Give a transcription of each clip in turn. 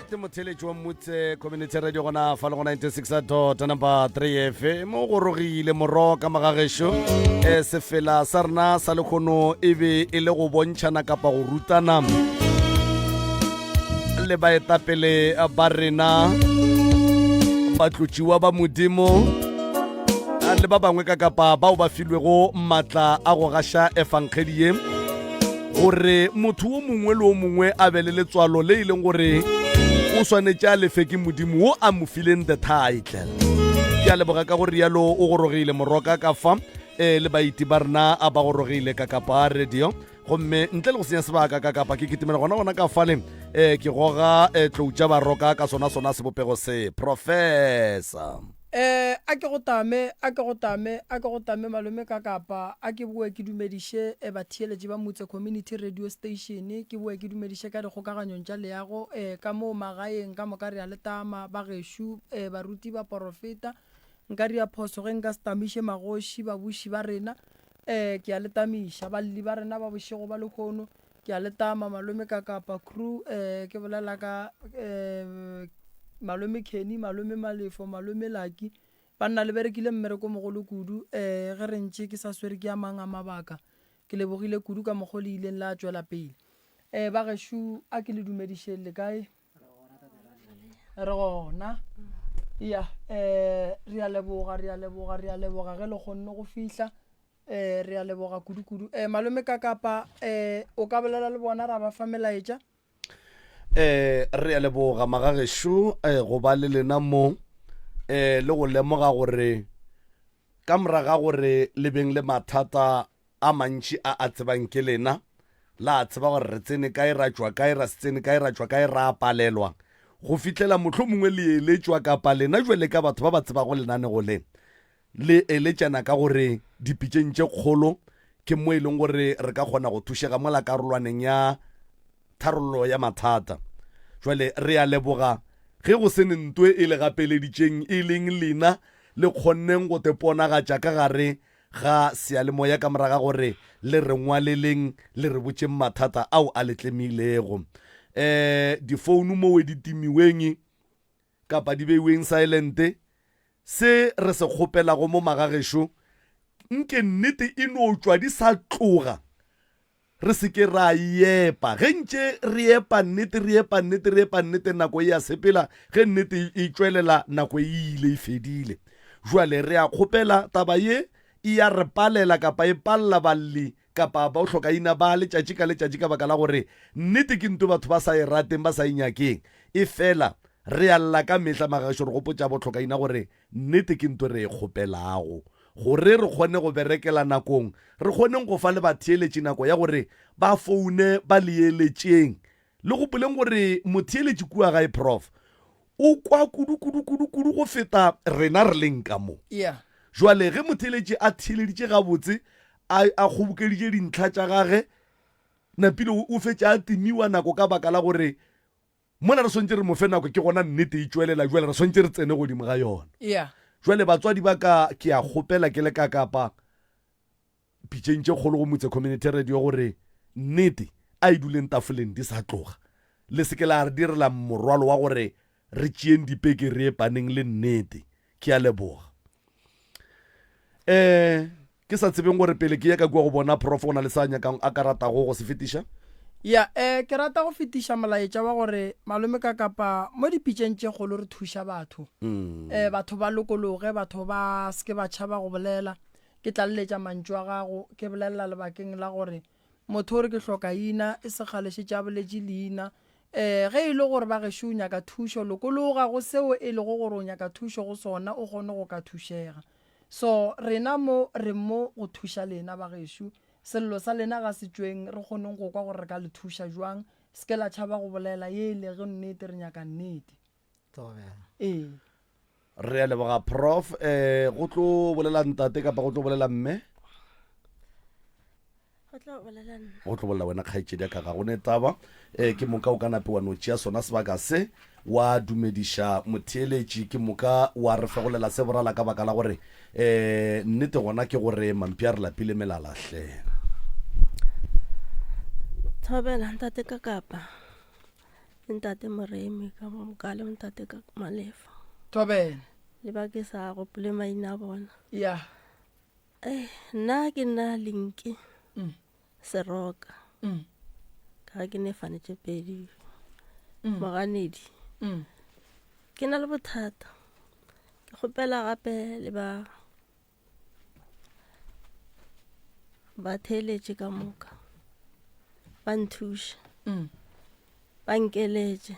Right motheletši wa Mmutse Community Radio gona fa le go 96 dot number 3 FM o gorogile moro ka magagešo e sefela sa rena sa lekgono e be e le go bontšhana kapa go rutana le baetapele ba rena batlotšiwa ba modimo le ba bangwe ka kapa bao ba filwego maatla a go gaša efangedi ye gore motho wo mongwe le wo mongwe a be le letswalo le e leng gore o swanetše a lefe ke modimo wo a mo fileng the title ke a leboga ka go rialo o gorogile moroka ka fa e le baiti ba rena a ba gorogile ka kapa radio gomme ntle le go senya sebaka ka kapa ke kitimela gona gona ka fale um ke goga um tlou tša baroka ka sona sona sebopego se professor Eh, a ke go tame, a ke go tame, a ke go tame malome ka kapa, a ke boe ke dumediše eh, batheeletši ba Motse Community Radio Station, ke boe ke dumediše ka dikgokaganyong tša leago, eh, ka moo magaeng ka moka re a le tama, ba gešo, eh, baruti, baporofeta, nka ria phoso ge nka se tamiše magoši, babuši ba rena, eh, ke a le tamiša, balli ba rena ba bošego ba lehono, Ke a le tama malome ka kapa crew eh ke bolela ka eh malome Kenny, malome Malefo, malome Lucky. Banna le berekile mmereko mogolo kudu eh ge re ntše ke sa swere ke a mang a mabaka. Ke lebogile kudu ka mokgo le ileng la tšwela pele. Eh ba gešo a ke le dumedišeng le kae? Re gona. Ya eh re a leboga, re a leboga, re a leboga ge le kgonne go fihla. Eh, re a leboga kudu-kudu. Eh, malome Kakapa, eh, o ka bolela le bona ra ba fa melaetša? Eh, re a leboga magagešo eh, go ba le lena mo eh, le go lemoga gore ka moraga gore le beng le mathata a mantši a a tsebang ke lena la tseba gore re tsene kae ra tšwa kae ra se tsene kae ra tšwa kae ra palelwa go fihlela mohlomongwe mongwe le eletšwa kapa lena jwale ka batho ba ba tsebago lenanego le Le eletšana ka gore dipitšeng tše kgolo ke mo e leng gore re ka kgona go thušega mola karolwaneng ya tharollo ya mathata. Jwale re a leboga ge go se ne ntwe e le gapeleditšeng e leng lena le kgonneng go te ponagatša ka gare ga seyalemoya ka moraga gore le re ngwaleleng le re botšeng mathata ao a le tlemilego. Um difounu mowe di timiweng kapa di beiweng silent Se re se kgopelago mo magagešo, nke nnete e no tšwa di sa tloga, re se ke ra e epa. Ge ntše re epa nnete, re epa nnete, re epa nnete, nako e a sepela, ge nnete e tšwelela, nako e ile, e fedile. Jwale re a kgopela, taba ye e a re palela kapa e palela balli kapa ba hlokaina ba letšatši ka letšatši ka baka la gore nnete ke nto batho ba sa e rateng, ba sa e nyakeng. Efela Re a lla ka mehla magaešo re gopotša bohlokaina gore nnete ke nto re e kgopelago. Gore re kgone go berekela nakong, re kgoneng go fa le batheeletši nako ya gore ba foune ba le eletšeng. Le gopoleng gore motheeletši kua gae Prof. O kwa kudu kudu kudu kudu go feta rena re leng ka mo. Yeah. Jwale ge motheeletši a theeleditše gabotse, a, a kgobokeditše dintlha tša gage, napile o, o fetša a timiwa nako ka baka la gore Mola re swantše re mo fe nako, ke gona nnete e tšwelela, jwale re swantše re tsene godimo ga yona. Yeah. Jwale batswadi ba ka, ke a kgopela ke le ka kapa pitšeng tše kgolo go Motse Community Radio gore nnete a e duleng tafoleng di sa tloga. Le se ke la re direla morwalo wa gore re tšeeng dipeke re epaneng le nnete. Ke a leboga. Eh, ke sa tsebeng gore pele ke ye ka kua go bona prof go na le sa nyakang a ka ratago go se fetiša. Ya, eh, ke rata go fetiša molaetša wa gore malome ka kapa mo dipitšeng tše kgolo re thuša batho. Mm. Eh, batho ba lokologe, batho ba se ke ba tšhaba go bolela. Ke tlaleletša mantšu a gago, ke bolelela lebakeng la gore motho o re ke hloka ina, e se kgale šetše a boletše leina. Eh, ge e le gore ba gešo o nyaka thušo, lokologa go seo e lego gore o nyaka thušo go sona o kgone go ka thušega. So rena mo re mo go thuša lena ba gešo. Sello sa lena ga se tšweng re kgoneng go kwa gore re ka le thuša jwang. Se ke la tšhaba go bolela ye e lego nnete, re nyaka nnete. Thobela. Ee. Re a leboga prof. Eh, go tlo bolela ntate kapa go tlo bolela mme? Go tlo bolela nna. Go tlo bolela wena kgaetšedi ya ka ga go ne taba. Eh, ke moka o ka nape wa no tšea sona sebaka se wa dumediša motheeletši ke moka wa re fegolela se borala ka baka la gore eh nnete gona ke gore mampi a re lapile melala hle. Thobela ntate ka kapa. Le ntate Moremi ka mo Mokale, ntate ka Malefa. Thobela. Le ba ke sa gopole maina a bona. Ya. Eh, nna ke nna Linki. Mm. Seroka. Mm. Ka ga ke ne fane tše pedi. Mm. Moganedi. Mm. Ke na le bothata. Ke kgopela gape le ba ba theeletše ka moka. Ba nthuše. Mm. Ba nkeletše.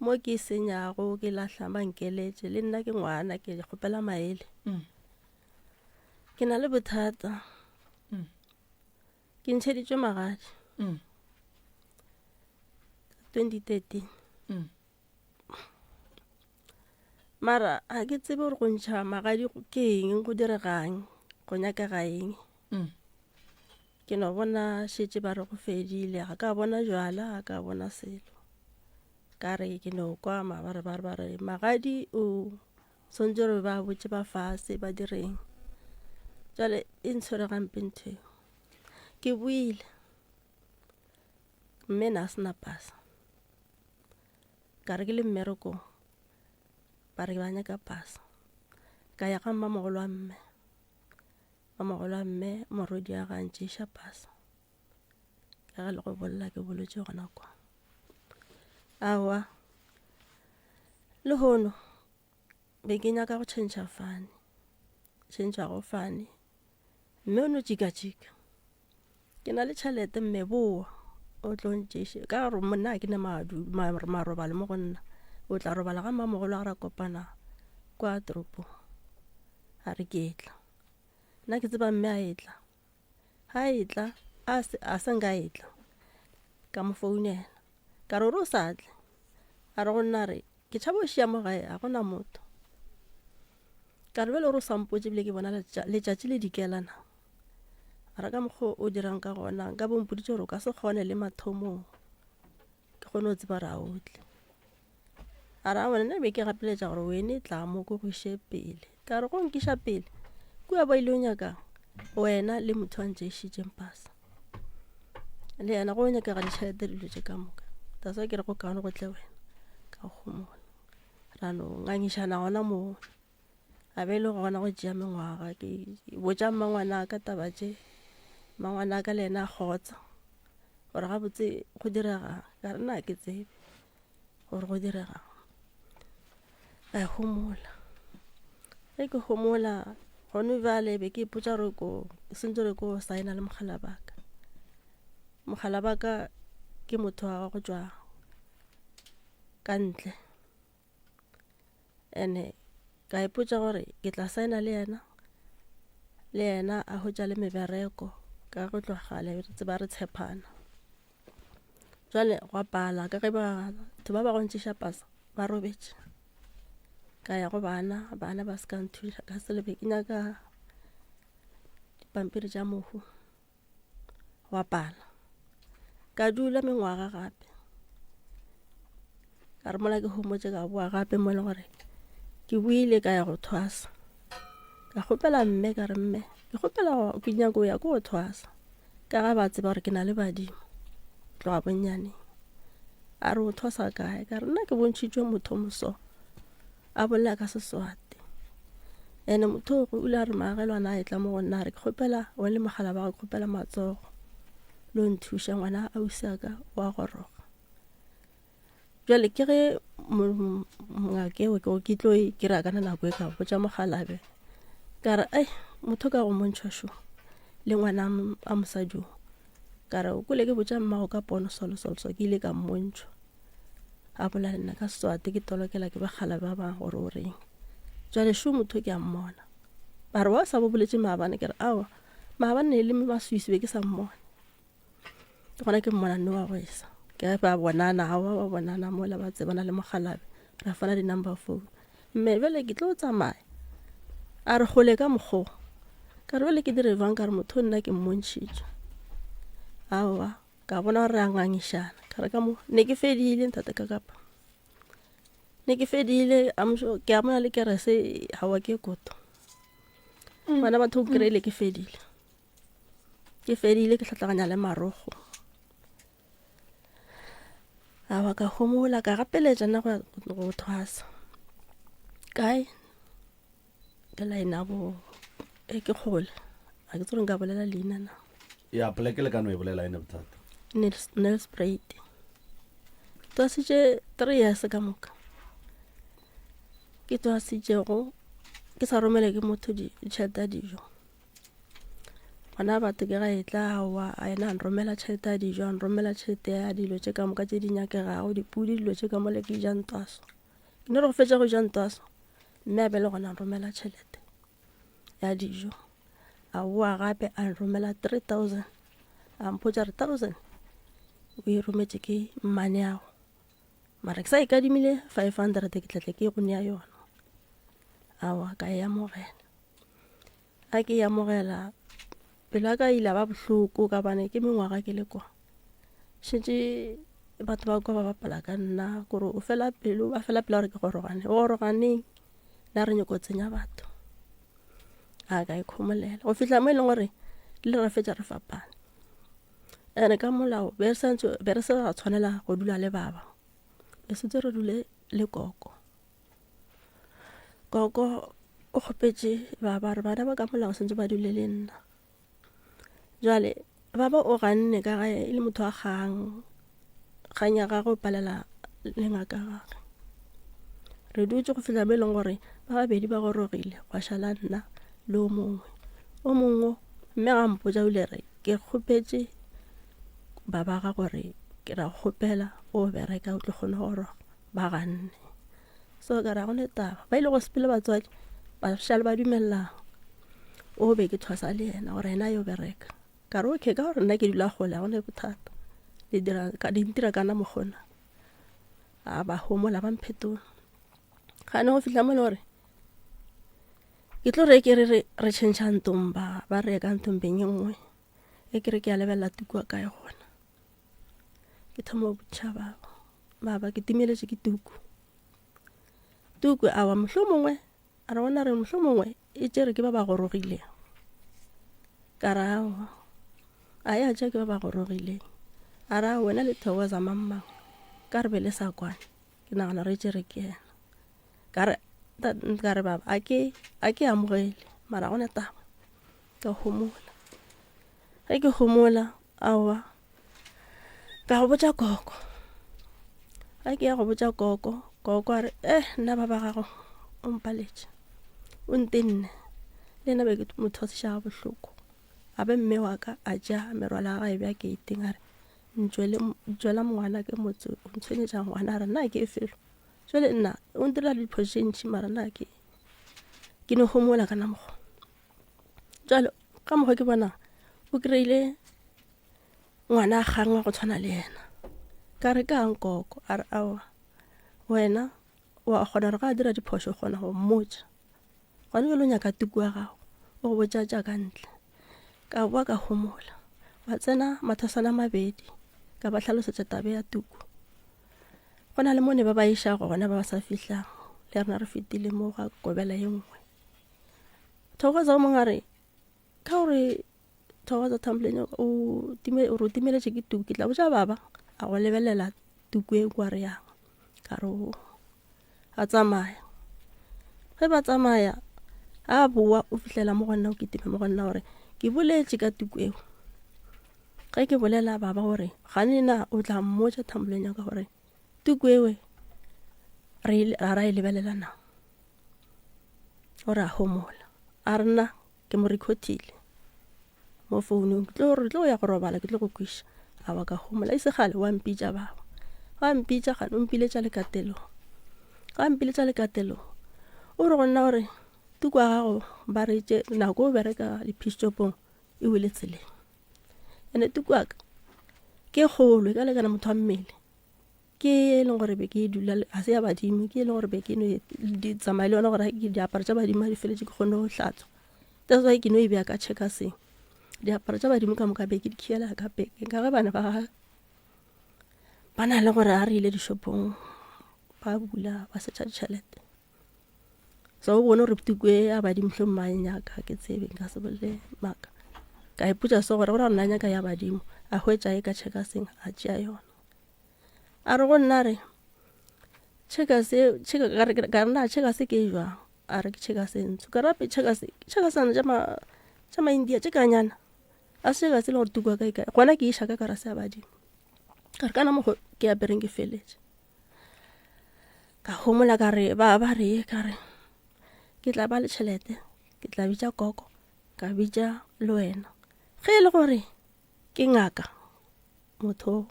Mo ke senyago ke lahlang ba nkeletše le nna ke ngwana ke kgopela maele. Mm. Ke na le bothata. Mm. Ke ntšheditšwe magadi. Mm. 2013. Mm. Mara ga ke tsebe gore go ntšha magadi ke eng, go diregang, go nyakega eng. Mm. Ke no bona šetše ba re go fedile, ga ka bona jwala, ga ka bona selo. Ka re ke no kwa ma ba re ba re ba re magadi o swantse gore ba botše ba fase ba direng. Jwale e ntshwere gampe ntho eo. Ke buile mme na a sena pasa. Ka re ke le mmerekong ba re ba nyaka pasa. Ka ya ga mmamogolo wa mme, mmamogolo wa mme morwedi wa ga ntšeiša pasa. Ka ge le go bolla ke bolotše gona kwa. Aowa lehono be ke nyaka go tšhentšha fane, tšhentšha go fane mme o no tšika-tšika. Ke na le tšhelete mme boa o tlo ntšeiše ka gore monna ga ke ne marobalo mo go nna o tla robala ga mmamogolo ga ra kopana kwa toropong. A re ke etla nna ke tseba mme a etla ga etla a se nka etla ka mo founela ka re o re o sa tle a re go nna re Ke tšhaba go šia mo gae, ga go na motho. Ka re bjale gore o sa mpotše ebile ke bona letšatši le dikela na. A re ka mokgwa o dirang ka gona nka bo mpoditše gore o ka se kgone le mathomong. Ke kgone go tseba gore a o tle. A re aowa nna be ke gapeletša gore wene tla mo ko go iše pele. Ka re go nkiša pele kua ba ile o nyakang wena le motho a ntšeišitšeng pasa. Le yena go nyakega ditšhelete dilo tše ka moka. That's why ke re go kaone go tle wena ka gomola. Ra no ngangišana gona moo. A be e le gona go tšea mengwaga ke botša mmangwana ka taba tše. Mmangwana ka le yena a kgotsa gore gabotse go diregang ka re nna ke tsebe gore go diregang. Ka homola. Ge ke homola gone bjale be ke ipotša gore ko sentse gore ko signa le mogala ba ka. Mogala ba ka ke motho wa go tšwa ka ntle. And-e ka ipotša gore ke tla signa le yena, le yena a hwetša le mebereko ka go tloga kgale re tseba re tshepana. Jwale gwa pala ka ge batho ba ba go ntšiša pasa ba robetše. Ka ya go bana, bana ba se ka nthuša ka se be ke nyaka dipampiri tša mohu, gwa pala. Ka dula mengwaga gape, ka re mola ke homotše ka boa gape mo e leng gore ke boile ka ya go thwasa. Ka kgopela mme ka re mme ke kgopela ke nyaka go ya ko go thwasa. Ka ga ba tseba gore ke na le badimo tloga bonnyaneng. A re o thwasa kae? Ka re nna ke bontšhitšwe motho moso a bolela ka Seswati. Ene motho o ile a re maagelwana a etla mo go nna a re ke kgopela wena le mogala ba gago ke kgopela matsogo lo nthuša ngwana ausi a ka wa goroga. Bjale ke ge ngakeo ke tlo e kry-a kana nako e ka botša mogalabe ka re ai motho ka go montšha šo le ngwana a mosadi o ka re o kole ke botša mmago ka pono solo solo so ke ile ka mmontšha a bolela le nna ka Seswati ke tolokela ke bagala ba bangwe gore o reng jwale šo motho ke a mmona ba re wa sa bo boletše maabane ke re aowa maabane ne e le maswiswi be ke sa mmone Ke gona ke mmona nne wa go esa ke ge ba bonana ga ba bonana mola ba tsebana le mogalabe ra fana di-number phone mme bjale ke tlo tsamaya a re gole ka mokgoo ka re bjale ke dire bjang ka re motho nna ke mmontšhitše aowa ka bona gore re a ngangišana ka re ka mo ne ke fedile ntate ka kapa ne ke fedile ke a mona le kerese gawa ke koto bana batho o kry-ile ke fedile Ke fedile ke hlatlaganya le marogo. Awa ka homola ka gapeletša nna go ya go thwasa. Kae? Ke line ya bo e ke kgole. Ga ke tsebe nka bolela leina na. Ya poleke le ka no e bolela ene bothata. Nelspruit. Twasitše 3 years ka moka. Ke twasitšego ke sa romele ke motho ditšhelete ya dijo. Gona batho ke ga e tla aowa a yena a nromela tšhelete ya dijo a nromela tšhelete ya dilo tše ka moka tše di nyakegago dipudi dilo tše ka mole ke ja ntwaso. Ke no re go fetša go ja ntwaso mme a be le gona a nromela tšhelete ya dijo. A boa gape a nromela 3000 a mpotša re 1000 o e rometše ke mmaneago mara ke sa ikadimile 500 ke tla tle ke go nea yona. Aowa ka e amogela. Ga ke e amogela pelo ya ka ile ba bohloko ka bane ke mengwaga ke le kwa. Šetše batho ba kwa ba bapala ka nna kore o fela pelo ba fela pelo ya gore ke gorogane. O goroganeng nna re nyako tsenya batho. A ka ikhomolela go fihla mo e leng gore le re fetša re fapane. And-e ka molao be re santse be re se ra tshwanela go dula le baba, be setse re dule le koko. Koko o kgopetše baba gore bana ba ka molao santse ba dule le nna. Jwale baba o ganne ka ge e le motho wa kgang, kgang ya gagwe o palela le ngaka ya gagwe. Re dutše go fihla mo e leng gore ba babedi ba gorogile gwa šala nna le o mongwe. O mongwe mme ga mpotša o ile re ke kgopetše baba ga gore ke ra go kgopela o bereka o tlo kgona go goroga. Ba ganne. So ka re ga go ne taba. Ba ile go sepela batswadi ba šale ba dumelela o be ke thwasa le yena gore yena a yo bereka. Ka re okay ka gore nna ke dula kgole ga go ne bothata. Le dira ka di ntira kana mokgona. A ba homola ba mphetola. Gane go fihla mo e le gore ke tlo re ke re re change ntomba ba re ka ntombeng e nngwe e ke re ke a lebelela tuku wa kae gona ke thoma go botšiša baba Baba ke timeletše ke tuku. Tuku awa mohlomongwe a re gona re mohlomongwe e tšere ke ba ba gorogileng. Ka re aowa a ya tša ke ba ba gorogileng. A re aowa wena le Thokoza mang mang ka re be le sa kwane ke nagana re tšere ke yena. Ka re ka re baba a ke a ke amogele mara gona taba ka homola. Ge ke homola aowa Ka go botša koko. Ga ke ya go botša koko, koko a re eh nna ba ba gago o mpaletše o ntenne le nna be ke mo thosiša ga bohloko. A be mme wa ka a tšea merwalo ya gagwe bja gating a re ntšwele tšwela ngwana ke motse o ntshwenyetša ngwana a re nna ke felo. Jwale nna o ntirela diphošo tše ntši mara nna ke ke no homola ka namokgwa. Jwale ka mokgwa ke bona o kry-ile ngwana a gangwa go tshwana le yena ka re kang koko a re aowa wena wa kgona gore ga a dira diphošo o kgona go mmotša gone jalo o nyaka tuku ya gago o go botša tša ka ntle ka boa ka homola wa tsena mathosana a mabedi ka ba hlalosetša tabe ya tuku go na le mo ne ba ba iša gona ba ba sa fihlang le rena re fetile mo ga kobela ye nngwe thokoza o mongwe a re ka gore Thokoza Thambuleng o time o re o timeletše ke tuku ke tla botša baba a go lebelela tuku e kwa re yang ka re o a tsamaya ge ba tsamaya a boa o fihlela mo go nna o kitime mo go nna gore ke boletše ka tuku eo ge ke bolela baba gore gane na o tla mmotša Thambuleng ya ka gore tuku ewe re ra e lebelela na o re a homola a re nna Ke mo recordile mo founung ke tlo re tlo ya go robala ke tlo go kwiša a wa ka homola e se kgale wa mpitša baba wa mpitša gane o mpiletša lekatelong wa mpiletša lekatelong o re go nna gore tuku ya gago ba re tše nako o bereka di-peace shopong e wele tseleng ene tuku ya ka ke kgolo e ka lekana motho wa mmele Ke e leng gore be ke dula ga se ya badimo ke e leng gore be ke no tsamaya le yona gore ke diaparo tša badimo ga di feletše ke kgone go hlatswa. That's why ke no e beya ka checkers-eng. Diaparo tša badimo ka moka be ke di khiela ka pekeng ka ge bana ba ba na le gore ga re ile dishopong ba bula ba search-a ditšhelete. So o bone gore tuku e ya badimo hlomong ba e nyaka ga ke tsebe nka se bolele maaka. Ka ipotša so gore go ra gore nna nyaka ya badimo a hwetša e ka checkers-eng a tšea yona. A re go nna a re cheka se cheka ka re ka re na cheka se ke jwang a re ke cheka se ntsho ka rape cheka se cheka sana tša ma tša maindia tše kanyana a se cheka se le gore tuku ya ka e kae gona ke iša ka ka rase ya badimo ka re kana mokgo ke apereng ke feletše ka homola ka re ba ba re ka re ke tla ba le tšhelete ke tla bitša koko ka bitša le wena ge e le gore ke ngaka motho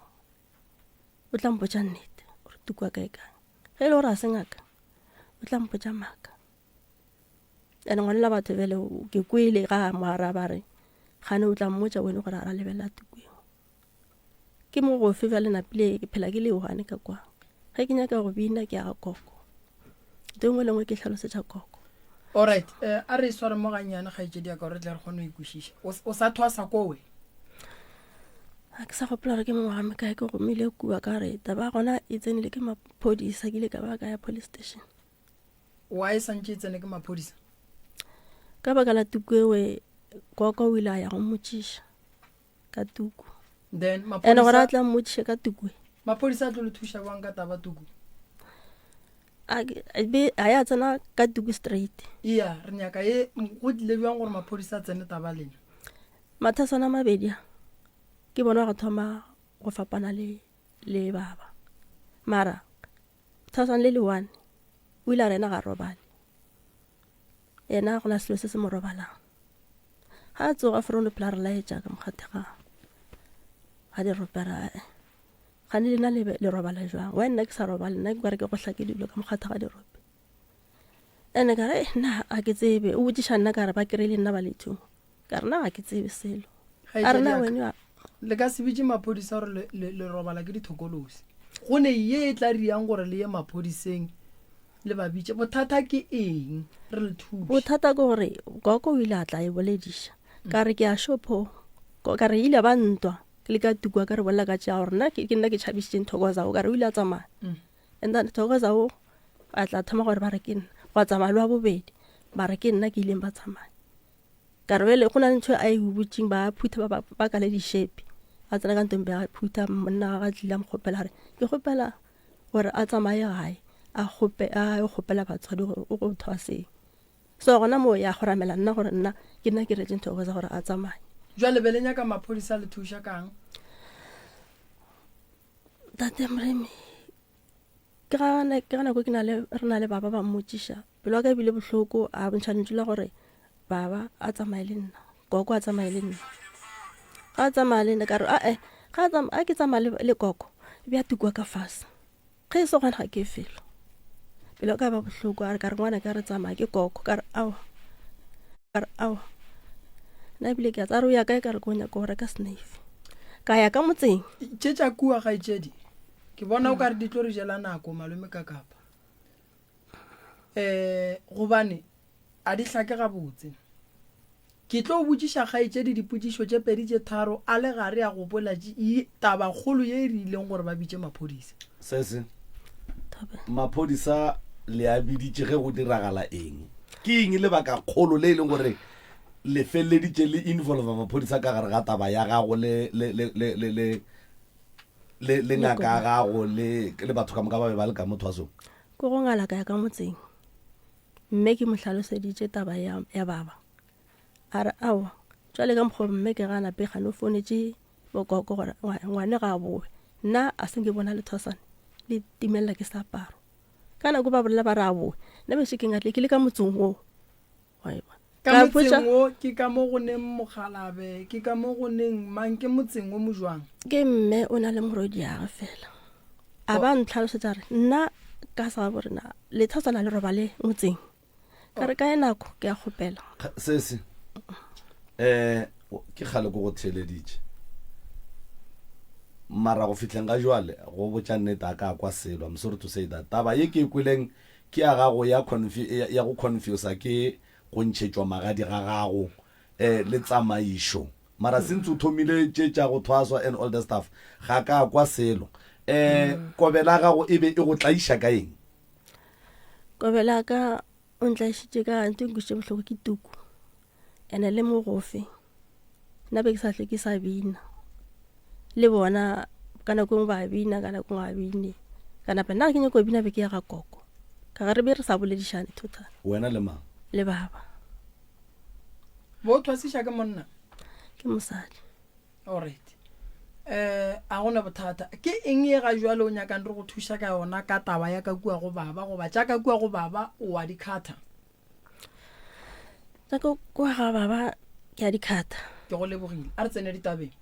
o tla mpotša nnete gore tuku ya ka e kae ge e le gore a se ngaka o tla mpotša maaka and ngwane la batho bjale ke kwele ga a mo araba re gane o tla mmotša wene gore a ra lebelela tuku eo ke mo gofe bjale napile ke phela ke le one ka kwa ge ke nyaka go bina ke ya ga koko nto engwe le nngwe ke hlalosetša koko alright eh, a re e sware mo gannyane kgaetšedi ya ka gore re tle re kgone go ikwešiša O sa thwasa kowe ga ke sa gopola gore ke mengwaga mekae ke gomile kua ka re taba gona e tsenile ke maphodisa ke ile ka ba ka ya police station wa e santše e tsene ke maphodisa ka baka la tuku ewe koko o ile a ya go mmotšiša ka tuku then ene gore a tla mmotšiše ka tuku maphodisa a tlo le thuša bjang ka taba tuku a ya tsena ka tuku straight iya re nyaka e go tlile bjang gore maphodisa a tsene taba lena mathasana a mabedi a ke bona go thoma go fapana le le baba mara thasana le le one o ile a re ena ga robale yena go na selo se se mo robalang ga a tsoga forono phela re laetša ka mokgathe ga ga diropera gane lena le robala jwang wa nna ke sa robale nna ke kare ke go hlake dilo ka mokgatha ga dirope ene ka re nna ga ke tsebe o botšiša nna ka re ba kry-ile nna ba le two ka re nna ga ke tsebe selo a re na wene le ka se bitše maphodisa gore le robala ke dithokolosi go ne ye e tla riang gore le ye maphodiseng le ba bitše bothata ke eng re le thuše bothata ke gore koko o ile a tla e bolediša ka re ke a shopho ka re ile ba ntwa ke le ka tukwa ka re bolela ka tšea gore nna ke nna ke tšhabišitšeng thokoza o ka re o ile a tsamaya mm. and then thokoza o a tla thoma gore ba re ke nna gwa tsamaya le wa bobedi ba re ke nna ke ileng ba tsamaya ka re bele go na le ntho a e butseng ba phutha ba ba ka le dishepe a tsena ka ntong ba phutha monna ga tlile a mo kgopela re ke kgopela gore a tsamaye gae a kgope a kgopela batswadi gore o go thwaseng So gona moo ya goramela nna gore nna ke nna ke retseng Thokoza gore a tsamaye. Jwale be le nyaka maphodisa le thuša kang? Tate Moremi, ke ga ke ga nako ke na le re na le baba ba mmotšiša pelo ya ka ebile bohloko a bontšha lentšu la gore baba a tsamaye le nna koko a tsamaye le nna ga a tsamaya le nna ka re ae ga a ke tsamaya le koko bja tukwa ka fase Ge e se gona ga ke felo. Pelo ka ba bohloko a re ka re ngwana ka re tsamaya ke koko ka re aowa. Ka re aowa. Nna ebile ke a tsaya re o ya kae ka re ko nyaka go reka snafe. Ka ya ka motseng. Tše tša kua kgaetšedi ke bona o ka re di tlo re jela nako malome ka kapa. Um gobane a di hlake gabotse. Ke tlo botšiša kgaetšedi dipotšišo tše pedi tše tharo a le gare a gopola tabakgolo ye e rileng gore ba bitše maphodisa. Sese, Maphodisa le a biditše ge go diragala eng? Ke eng lebakakgolo le e leng gore le feleleditše le involva maphodisa ka gare ga taba ya gago le, le, le, le, le, le, le, le ngaka ya gago le, le batho ka moka ba be ba le ka mo thwasong? Ke go ngala ka ya ka motseng. Mme ke mo hlaloseditše taba ya, ya baba. A re, Aowa, jwale ka mokgwa mme ke gana pegane o founetše bokoko gore ngwane ga a bowe. Nna a se ke bona lethosane le timelela ke seaparo. Ka nako ba bolela ba re a bowe, nna bešo ke ngadile ke le ka motseng woo. Wa e bona. Ka motseng wo ke ka mo go neng mokgalabe, ke ka mo go neng mang, ke motseng wo mo jwang? Ke mme o na le morwediage fela. A ba ntlhalosetsa re nna ka sa bo rena lethasana le robale motseng. Ka re kae nako ke a kgopela. Sese eh ke kgale ko go theeleditše mara go fihleng ga jwale go botša nnete a ka kwa selo I'm sorry to say that taba ye ke e kweleng ke ya gago ya ya go confusa ke go ntšhetšwa magadi ga gago eh le tsamaišo mara since o thomile tše tša go thwaswa and all the stuff ga ka kwa selo eh kobela gago e be e go tlaiša ka eng? Kobela ka o ntlaišitše ka ntho e nkwešitše bohloko ke tuku ene le mogofe nna be ke sa hlwe ke sa bina le bona. Ka nako e nngwe ba bina, ka nako e nngwe ga bine. Ka napa nna ga ke nyako go bina be ke ya ga koko. Ka ga re be re sa boledišane total. Wena le mang? Le baba. Bo thwasiša ke monna? Ke mosadi. Alright. Eh, a gona bothata. Ke eng ye ga jwale o nyakang re go thuša ka yona ka taba ya ka kua go baba goba tša ka kua go baba o a di khatha? Tša ka kua ga baba ke a di khatha. Ke go lebogile. A re tsene ditabeng.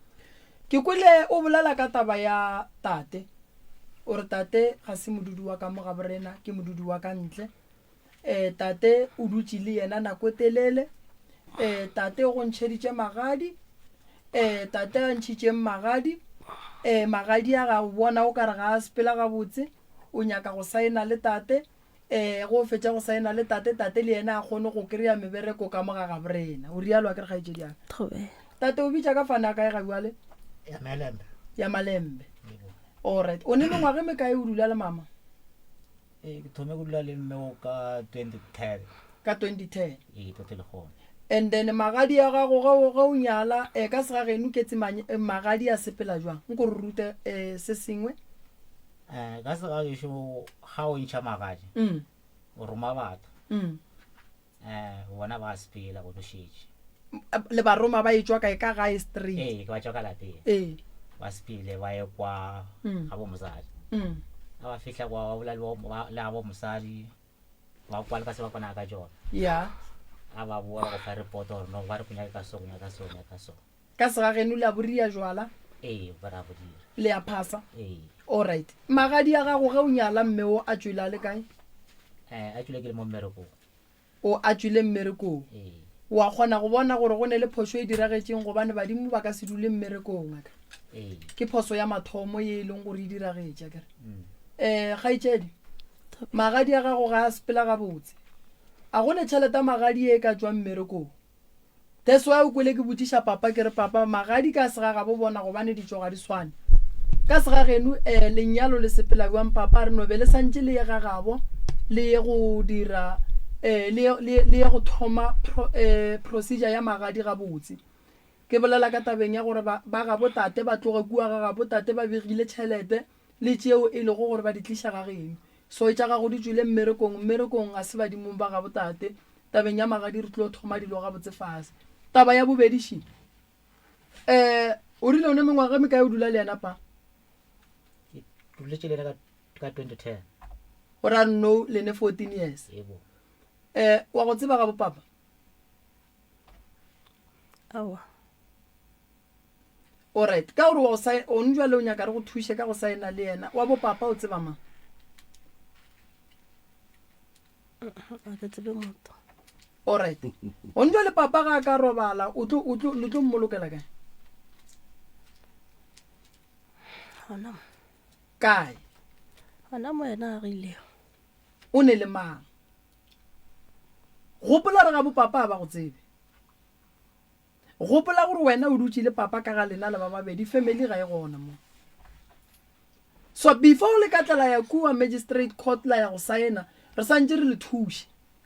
Ke kwele o bolela ka taba ya tate. O re tate ga se modudi wa ka mo gaborena, ke modudi wa ka ntle. Um tate o dutše le yena nako e telele. Um tate o go ntšheditše magadi. Um tate a ntšhitšeng magadi. Um magadi a ga o bona o ka re ga a sepela gabotse. O nyaka go saena le tate. Ee, ge o fetša go saena le tate, tate le yena a kgone go kry-a mebereko ka mo ga gaborena. O rialo akere kgaetšedi ya ka? Thobela. Tate o bitša ka fane a kae ga bjale? Ya Malembe. Ya Malembe. Alright. O ne mengwaga e mekae o dula le mama? Ee, ke thome go dula le mme o ka 2010. Ka 2010. Ee, tote le gone. And then magadi a gago ge o ge o nyala eh, ka segageno ke tse magadi a sepela jwang? Nko re rute eh, se sengwe. Eh, ka segagešo ga o ntšha magadi Mm. o roma batho Mm. eh bona ba sepela go šetše Le ba roma ba etšwa kae ka gae straight? ee ke ba tšwa ka lapeng Ee. ba sepele ba ye kwa Mm. ga bo mosadi Mm. ga ba fihla kwa ba bolela le bo- ba- le ga bo mosadi ba kwa le ka se ba kwana ka tšona Ya. ga ba boa ba go fa report gore no ba re go nyaka so go nyaka so go nyaka so Ka segageno le a boria jwala? Ee, ba ra bo dira. Le a phasa? Ee. Alright. Magadi a gago ge o nyala mme o a tšwele a le kae? Eh, a tšwele ke le mo mmerekong. O a tšwile mmerekong. Ee. O a kgona go bona gore go ne le phošo e diragetšeng gobane badimo ba ka se dule mmerekong akere? Ee. Ke phoso ya mathomo ye e leng gore e diragetše akere? Mm. Eh, kgaetšedi, magadi a gago ga a sepela gabotse. A go ne tšhelete ya magadi ye e ka tšwang mmerekong? That's why o kwele ke botšiša papa ke re papa magadi ka segagabo bona gobane ditšo ga di swane. Ka segageno eh lenyalo le sepela bjang papa a re no be le santše le ye gagabo le ye go dira eh le ye le ye go thoma pro, eh procedure ya magadi gabotse. Ke bolela ka tabeng ya gore ba ba gabo tate ba tloge kua gagabo tate ba begile tšhelete le tšeo e lego gore ba di tliša gageno. So tša gago di tšwile mmerekong, mmerekong ga se badimong ba gabo tate. Tabeng ya magadi re tlo thoma dilo gabotse fase. Taba ya bobedi še. Eh, o rile o ne mengwaga e mekae o dula le yena pa? Ke duletše le yena ka ka 2010. O ra no le ne 14 years. Yebo. Eh, wa go tseba gabo papa? Aowa. Alright, ka gore wa go saena, one jwale o nyaka re go thuše ka go saena le yena. Wa bo papa o tseba mang? Ga ke tsebe motho. Alright. One jwale papa ga a ka robala, o tlo, o tlo, le tlo mmolokela kae? Gona mo. Kae? Gona mo yena a rilego. O ne le mang? Gopola re ga bo papa a ba go tsebe. Gopola gore wena o dutše le papa ka ga lena le ba babedi, family ga e gona mo. So before le ka tla la ya kua magistrate court la ya go saena, re santše re le thuše.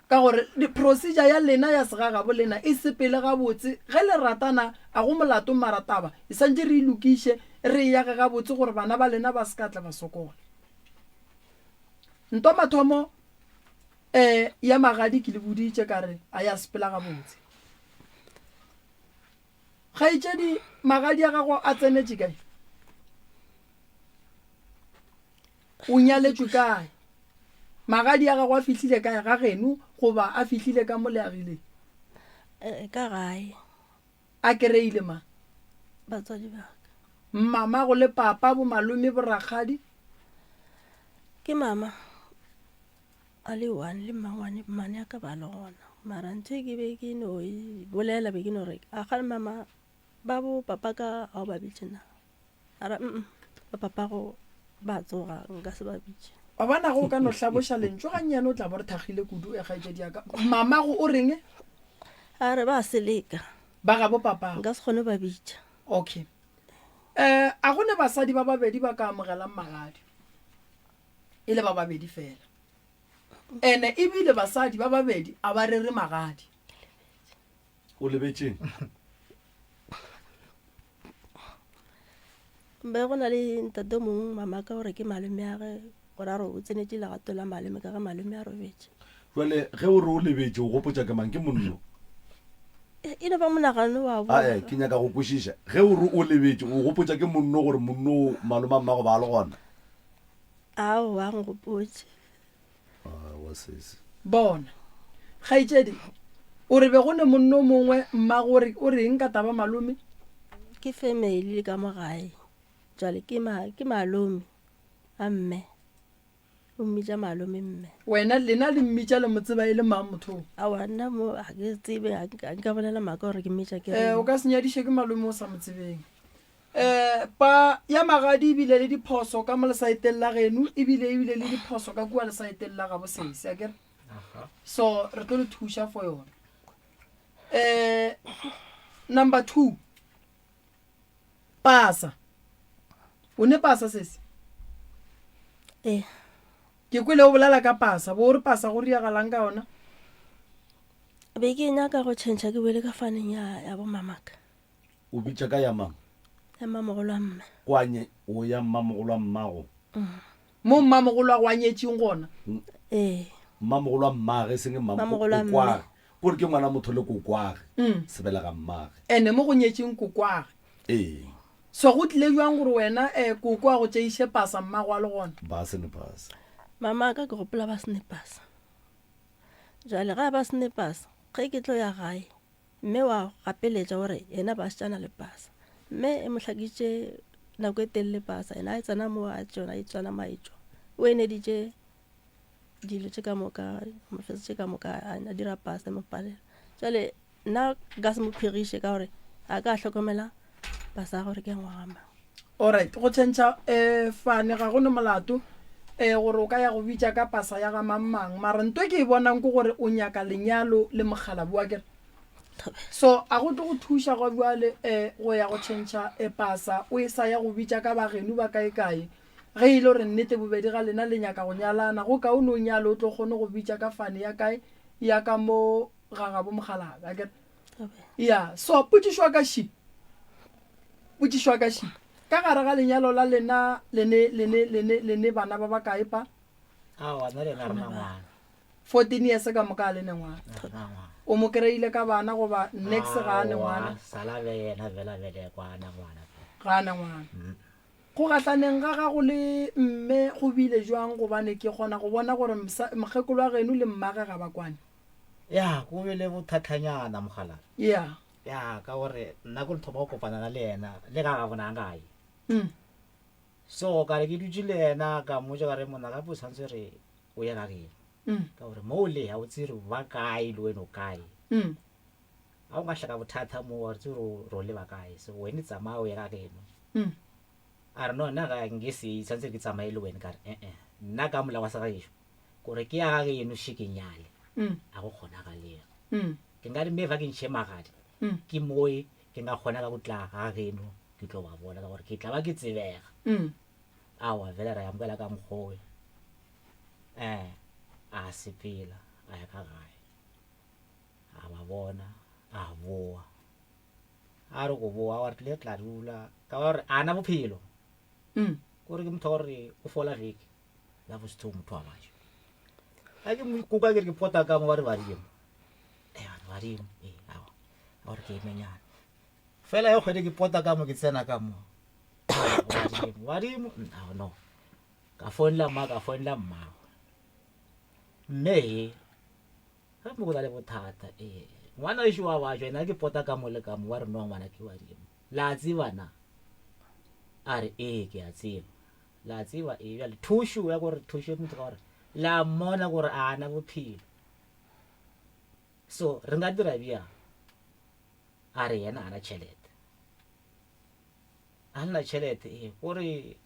Ka gore procedure ya lena ya segagabo lena e sepele gabotse, ge le ratana a go molato mara taba e santše re e lokiše, re e age gabotse gore bana ba lena ba se ka tla ba sokola. Ntwa mathomo um ya magadi ke le boditše ka re a ya sepela gabotse. Kgaetšedi, magadi a gago a tsenetše kae? O nyaletšwe kae? Magadi a gago a fihlile kae ga geno goba a fihlile ka mo le agileng? Eh, ka gae. A kereile mang? Batswadi ba ka. Mamago le papa, bomalome, borakgadi? Ke mama. A le one le mmangwane mmane ya ka ba le gona mara ntho e ke be ke no e bolela be ke no re a ga mama ba bo papa ka ga o ba bitše na ara mm ba papa go ba tsoga nka se ba bitše. Wa bona ge o ka no hlaboša lentšu gannyane o tla bo re thakgile kudu e kgaetšedi ya ka. Mamago o reng? A re ba seleka. Ba gabo papago. Nka se kgone ba bitša. Okay. Eh a go ne basadi ba babedi ba ka amogelang magadi? E le ba babedi fela. Ene ebile basadi ba babedi a ba rere magadi. O lebetšeng? Be go na le ntate o mongwe mamaka gore ke malome ya ge gore a re o tsenetše legato la malome ka ge malome a robetše. Jwale ge o re o lebetše o gopotša ke mang? Ke monno? E, e no ba monagano wa bo. Ae, ke nyaka go kwešiša. Ge o re o lebetše o gopotša ke monno gore monno malome a mmago ba le gona? Aowa, nkgopotše. Aowa sesi. Bona, kgaetšedi, o re be go ne monno mongwe mmago o re o reng ka taba malome? Ke family ka mo gae. Jwale ke ma ke malome a mme. O mmitša malome mme. Wena lena le mmitša le mo tseba e le mang motho o? Aowa nna mo ga ke tsebe ga nka bolela maaka gore ke mmitša ke Eh, o ka se nyadiše ke malome o sa mo tsebeng. Um pa ya magadi e bile le diphoso ka mo lesaeteng la geno ebile e bile le diphoso ka kua lesaeteng la gabo sesi akere so re tlo le thuša for yona um number two pasa o ne pasa sesi ee ke kwele o bolela ka pasa bo o re pasa go riagalang ka yona be ke nyaka go tšhentšha ke boele ka faneng ya ya bomamaka O bitša ka ya mang? Ya mmamogolo wa mme. Kwa nye, o ya mmamogolo wa mmago. Mo mmamogolo wa go a nyetšeng gona. Ee. Mmamogolo wa mmage, e seng Mmamogolo wa mme. kokwage. Kore ke ngwana motho le kokwage. Sebelega mmage. Ene mo go nyetšeng kokwage. Ee. So go tlile bjang gore wena eh, koko a go tšeiše pasa mmago a le gona? Ba se ne pasa. Mama ka ke gopola ba se ne pasa. Jwale ga ba se ne pasa, ge ke tlo ya gae, Mme wa gapeletša gore yena ba šetšana le pasa. Mme e mo hlakitše nako e telele pasa, yena a e tsena mo a tšona e tsena mo a e tšwa. O eneditše dilo tše ka moka, mafetso tše ka moka a dira pasa e mo palela. Jwale nna nka se mo phegiše ka gore a ka hlokomela pasa ya gore ke ya ngwaga mang. Alright, go tšhentšha um fane ga go ne molato um gore o ka ya go bitša ka pasa ya ga mang mang mara nto e ke e bonang ke gore o nyaka lenyalo le mokgalabo wa kere so a go tlo go thuša gwa bjale um go ya go tšhentšha um pasa o e sa ya go bitša ka bageno ba kae kae ge e le gore nnete bobedi ga lena le nyaka go nyalana go kaone o nyale o tlo kgone go bitša ka fane ya kae ya ka mo ga gabo mokgalabo akere ya so potšišo ya ka ši potšišo ya ka ši ka gare ga lenyalo la lena lene lene lene lene bana ba ba kae pa Aowa, nna le yena re na ngwana. 14 years ka moka a le ne ngwana Re na ngwana. o mo kry-ile ka bana goba nex ga a ne ngwana Aowa, sala be yena fela belekwa a na ngwana. ga a ne ngwana go gahlaneng ga gago le mme go bile jwang gobane ke kgona go bona gore mokgekolo wa geno le mmage ga ba kwane Ya, go bile bothathanyana mogala. Ya. Ya, ka gore nna ko le thoma go kopana le yena le ga ga bona gae. Mm. So ka re ke dutše le yena ka mmotša ka re monna gape o tshwanetse re o ye ga geno. Mm. Ka gore mo o le ga o tsebe re ba kae le wena o kae. Mm. Ga o ka hlaka bothata mo wa re tsebe re ro leba kae. So wena tsamaya o ye ga geno. Mm. A re no nna ga nke se tshwanetse ke tsamaye le wena ka re eh eh nna ka molao wa segagešo Gore ke ya ga geno še ke nyale, a go kgonagalego. Ke nka re mme fa ke ntšhe magadi, ke moe ke nka kgona ka go tla ga geno ke tlo ba bona ka gore ke tla ba ke tsebega. Aowa fela ra amogela ka mokgowe. Eh, a sepela a ya ka gae. A ba bona, a boa. A re go boa, wa re tlile tla dula ka gore a na bophelo. Kore ke motho wa gore o fola veke. La bo setho motho wa bajo. A ke mo kuka ke re ke pota ka mo ba re badimo. Eh ba re badimo. Eh awa. A gore ke emenyana. Fela ya kgwedi ke pota ka mo ke tsena ka mo. Badimo, badimo. Awa no. Ka founela mma ka founela mmagwe. Mme he ge mo go na le bothata ee ngwana ešo wa bajo ena ke pota ka mo le ka mo ba re no ngwana ke badimo. La tseba na? A re ee ke a tseba. La tseba, ee, bjale thušo ya gore thušo motho ka gore la mmona gore a na bophelo. So re nka dira bjang? A re yena a na tšhelete. A nna tšhelete ee, gore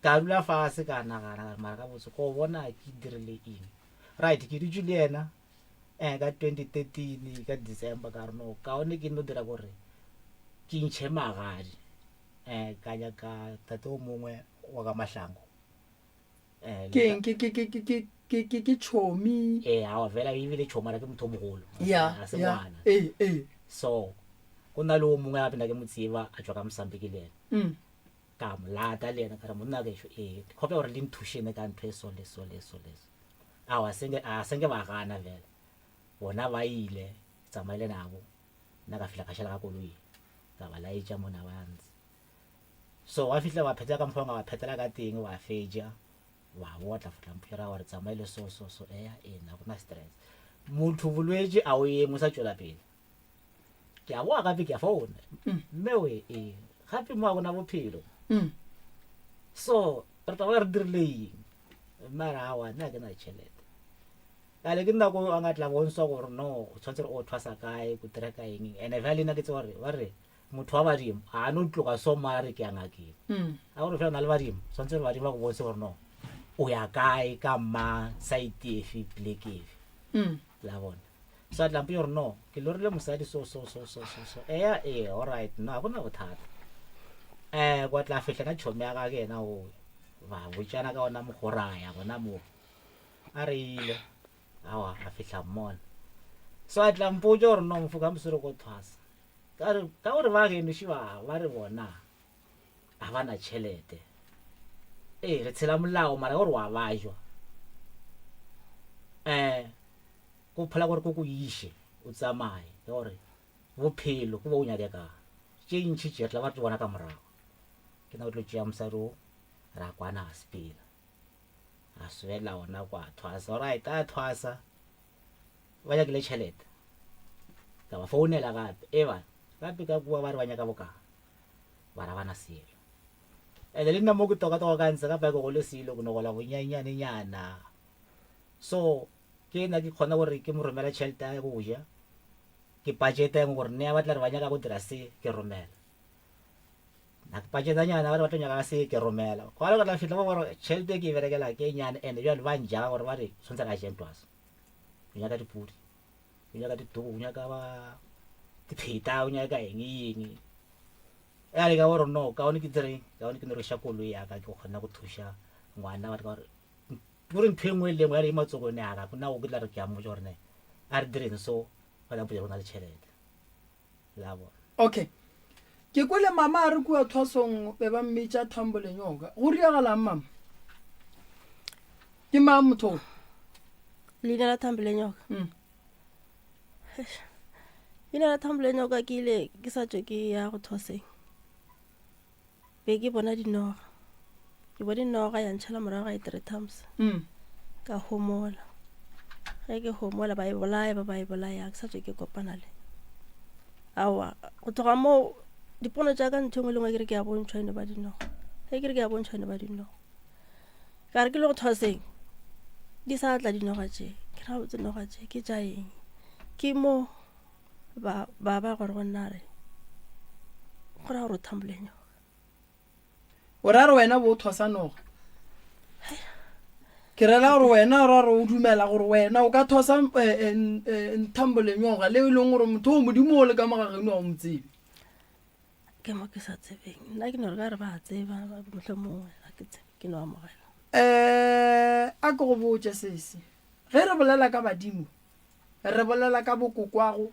ka dula fase ka nagana ka re mara ka botse go bona ke dirile eng. Right, ke dutše le yena eh ka 2013 ka December ka re no kaone ke no dira gore ke ntšhe magadi. Eh, ka nyaka tate o mongwe wa ka Mahlangu. Eh, Ke eng? Ke ke ke ke ke ke ke ke chomi. Eh, awa fela ebile chomara ke motho o mogolo. Ya, A se ya. ngwana. Ee, ee. So, go na le o mongwe gape nna ke mo tseba a tšwa ka Mozambique le yena. Ka mo lata le yena ka re monna gešo ee ke kgopela gore le nthušene ka ntho e so le so le so le so. Aowa senke a senke ba gana fela. Bona ba ile ke tsamaile nabo nna ka fihla ka šala ka koloi ka ba laetša mona ba ntse. So wa fihla wa phethela ka mokgwa wa ba phethela ka teng wa fetša wa boa tla fihla mpotša ra gore tsamaile so so so eya ee na gona stress. Motho bolwetši a o eme o sa tšwela pele. Ke a boa gape ke a founa mme we ee gape mo a gona bophelo. So re tla ba re dirile eng mme a re aowa nna ga ke na tšhelete. Bjale ke nako a nga tla bontshwa gore no o tshwanetse gore o thwasa kae ko dira ka eng ene bjale nna ke tseba gore ba re motho wa badimo a no tloga so ma re ke ya ngakeng mm. a gore fela na le badimo tshwanetse gore badimo ba go bontshe gore no o ya kae ka ma site efe pleke efe mm. la bona so a tlampe gore no ke lorile mosadi so so so so so so eya ee all right no a gona bothata um kwa tla fihla na tšhomi ya gage yena o ba botšana ka ona mogoraya gona moo a re ile awa a fihla mmona so a tla mpotša gore no mfo ka mosore ko thwasa Ka re, ka gore ba geno še ba, ba re bona ga ba na tšhelete. Ee, re tshela molao mara gore wa bajwa. Eh, go phola gore ko go iše o tsamaye ka gore bophelo ke bo o nyakekang. Tše ntši tše re tla ba re di bona ka morago. Ke na o tlo tšea mosadi o ra kwana a sepela. A swela ona kwa thwasa. Alright, a thwasa. Ba nyakile tšhelete. Ka ba founela gape. E ba, gape ka kua ba re ba nyaka bokaa. Ba ra bana selo. Ene le nna mo ke toka toka ka ntse gape ke gole selo ke no gola bonyannyane nyana. So ke nna ke kgona gore ke mo romela tšhelete ya go ja. Ke budget engwe gore ne ba tla re ba nyaka go dira se ke romela. Nna ke budget nyana ba re ba tlo nyaka se ke romela. Gwa le ka tla fihla mo gore tšhelete ke e berekela ke nyane ene jwale ba njaga gore ba re tshwanetse re a je ntwasa. O nyaka dipudi, o nyaka dituku, o nyaka ba dipheta, o nyaka eng eng. Ya le ka gore no, kaone ke dire, kaone ke no rekiša koloi ya ka ke kgona go thuša ngwana wa ka gore gore ntho e nngwe le nngwe ya re e matsogong a ka nna o ke tla re ke a mmotša gore ne a re direng so ba tla mpotša go na le tšhelete. La bona. Okay. Ke kwele mama a re kua thwasong be ba mmitša Thambo Lenyoka. Go riagalang mama? Ke mang motho o? Leina la Thambo Lenyoka. Mm. Leina la Thambo Lenyoka ke ile ke sa tšwe ke ya go thwaseng. Be ke bona dinoga. Ke bone noga ya ntšhala morago ga e three times. Mm. Ka homola. Ge ke homola ba e bolaya ba ba e bolaya ke sa tšwe ke kopana le. Aowa go tloga moo dipono tša ka ntho e nngwe le nngwe ke re ke a bontšhwa eno ba dinoga. Ge ke re ke a bontšhwa eno ba dinoga. Ka re ke le go thwaseng di sa tla dinoga tše. Ke ra botse noga tše ke tša eng. Ke mo ba ba ba gore go nna re go ra gore o thambole nyoga o ra re wena bo o thosa noga ke rela gore wena o ra re o dumela gore wena o ka thosa eh, eh, eh, nthambole nyoga le e leng gore motho o modimo o le ka mo ga geno ga o mo tsebe ke mo ke sa tsebeng nna ke no re ka re ba tseba motlho mongwe ga ke tsebe ke no amogela um a ke go botse sese ge re bolela ka badimo Re bolela ka bokokwago,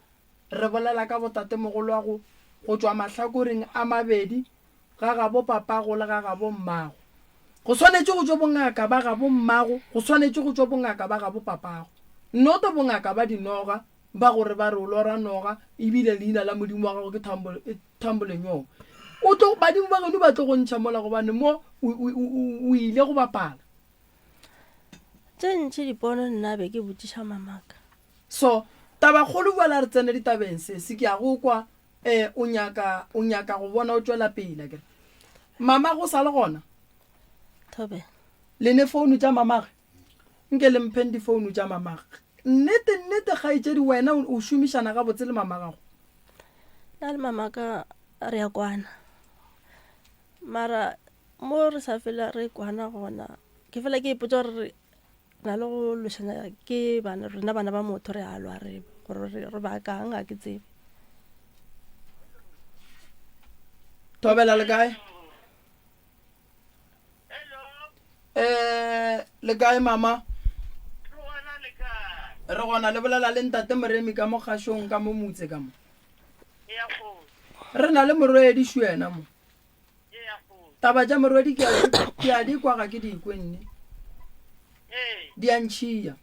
re bolela ka botatemogolwago go tšwa mahlakoreng a mabedi, ga gabo papago le ga gabo mmago. Go swanetše go tšwe bongaka ba gabo mmago, go swanetše go tšwe bongaka ba gabo papago. Noto bongaka ba dinoga, ba gore ba re o lora noga, ebile leina la modimo wa gago ke Thambo, Thambo Lenyoka. O tlo, badimo ba geno ba tlo go ntšha mola gobane mo o, o, o, o ile go bapala. Tše ntši dipono nna be ke botšiša mamaka. So, tabakgolo bjale a re tsene ditabeng sesi, ke a go kwa eh, o nyaka, o nyaka go bona o tšwela pele akere. Mamago o sa le gona? Thobela. Le ne founu tša mamage? Nke le mpheng difounu tša mamage. Nnete, nnete kgaetšedi wena o, o šomišana gabotse le mamagago? Nna le mamaka re a kwana. Mara mo re sa fela re kwana gona ke fela ke ipotsa gore re na le go lwešana ke bana rena bana ba motho re a lwa re gore re bakang ga ke tsebe. Thobela le kae? Eh, le kae mama? Re gona le bolela le ntate Moremi ka mo kgašong ka mo motse ka mo. Re na le morwedi Shuena mo. Taba tša morwedi ke a ke a di kwa ga ke di kwe nne. Ee. Di a ntšhia.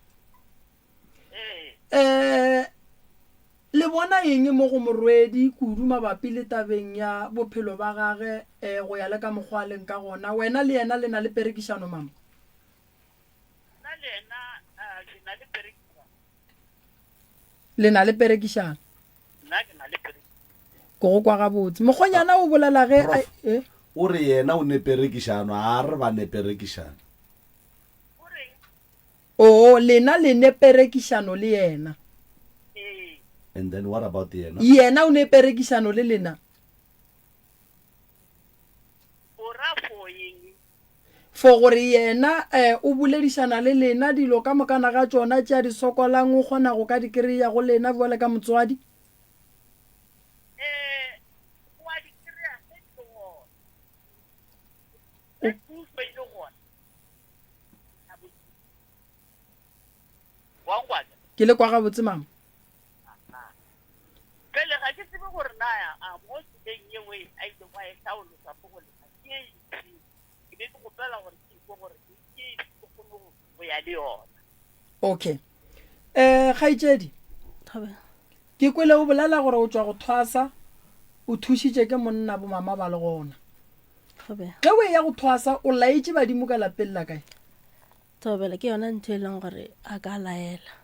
Ee. Eh le bona eng mo go morwedi kudu mabapi le tabeng ya bophelo ba gage eh go ya le ka mokgwa a leng ka gona? Wena le yena le na le perekišano mama? Nna le yena ah, ke na le perekišano. Le na le perekišano? Nna ke na le perekišano. Ke go kwa gabotse. Mokgonyana o bolela ge a, Prof, eh? o re yena o ne perekišano, a re ba ne perekišano. O reng? Oo, lena le ne perekišano le yena. Ee. And then what about yena? Yena o ne perekišano le lena. O ra for eng? For gore yena eh, o boledišana le lena dilo ka mokana ga tšona tše a di sokolang o kgona go ka di kry-a go lena bjale ka motswadi. Eh, o a di kry-a ge di le gona. Ge thušo e le gona. Wa nkwa? Ke le kwa gabotse mama. Pele ga ke tsebe gore na a mo tseleng yeo a ilego a e hlaolosa mo go lena ke e iphi. Ke be ke kgopela gore ke ikwe gore ke ke efe ke kgone go go ya le yona. Okay. Eh kgaetšedi, Thobela. ke kwele o bolela gore o tšwa go thwasa, o thušitše ke monna bo mama ba le gona. Thobela. Ge o eya go thwasa o laetše badimo ka lapeng la kae? Thobela ke yona ntho e leng gore a ka laela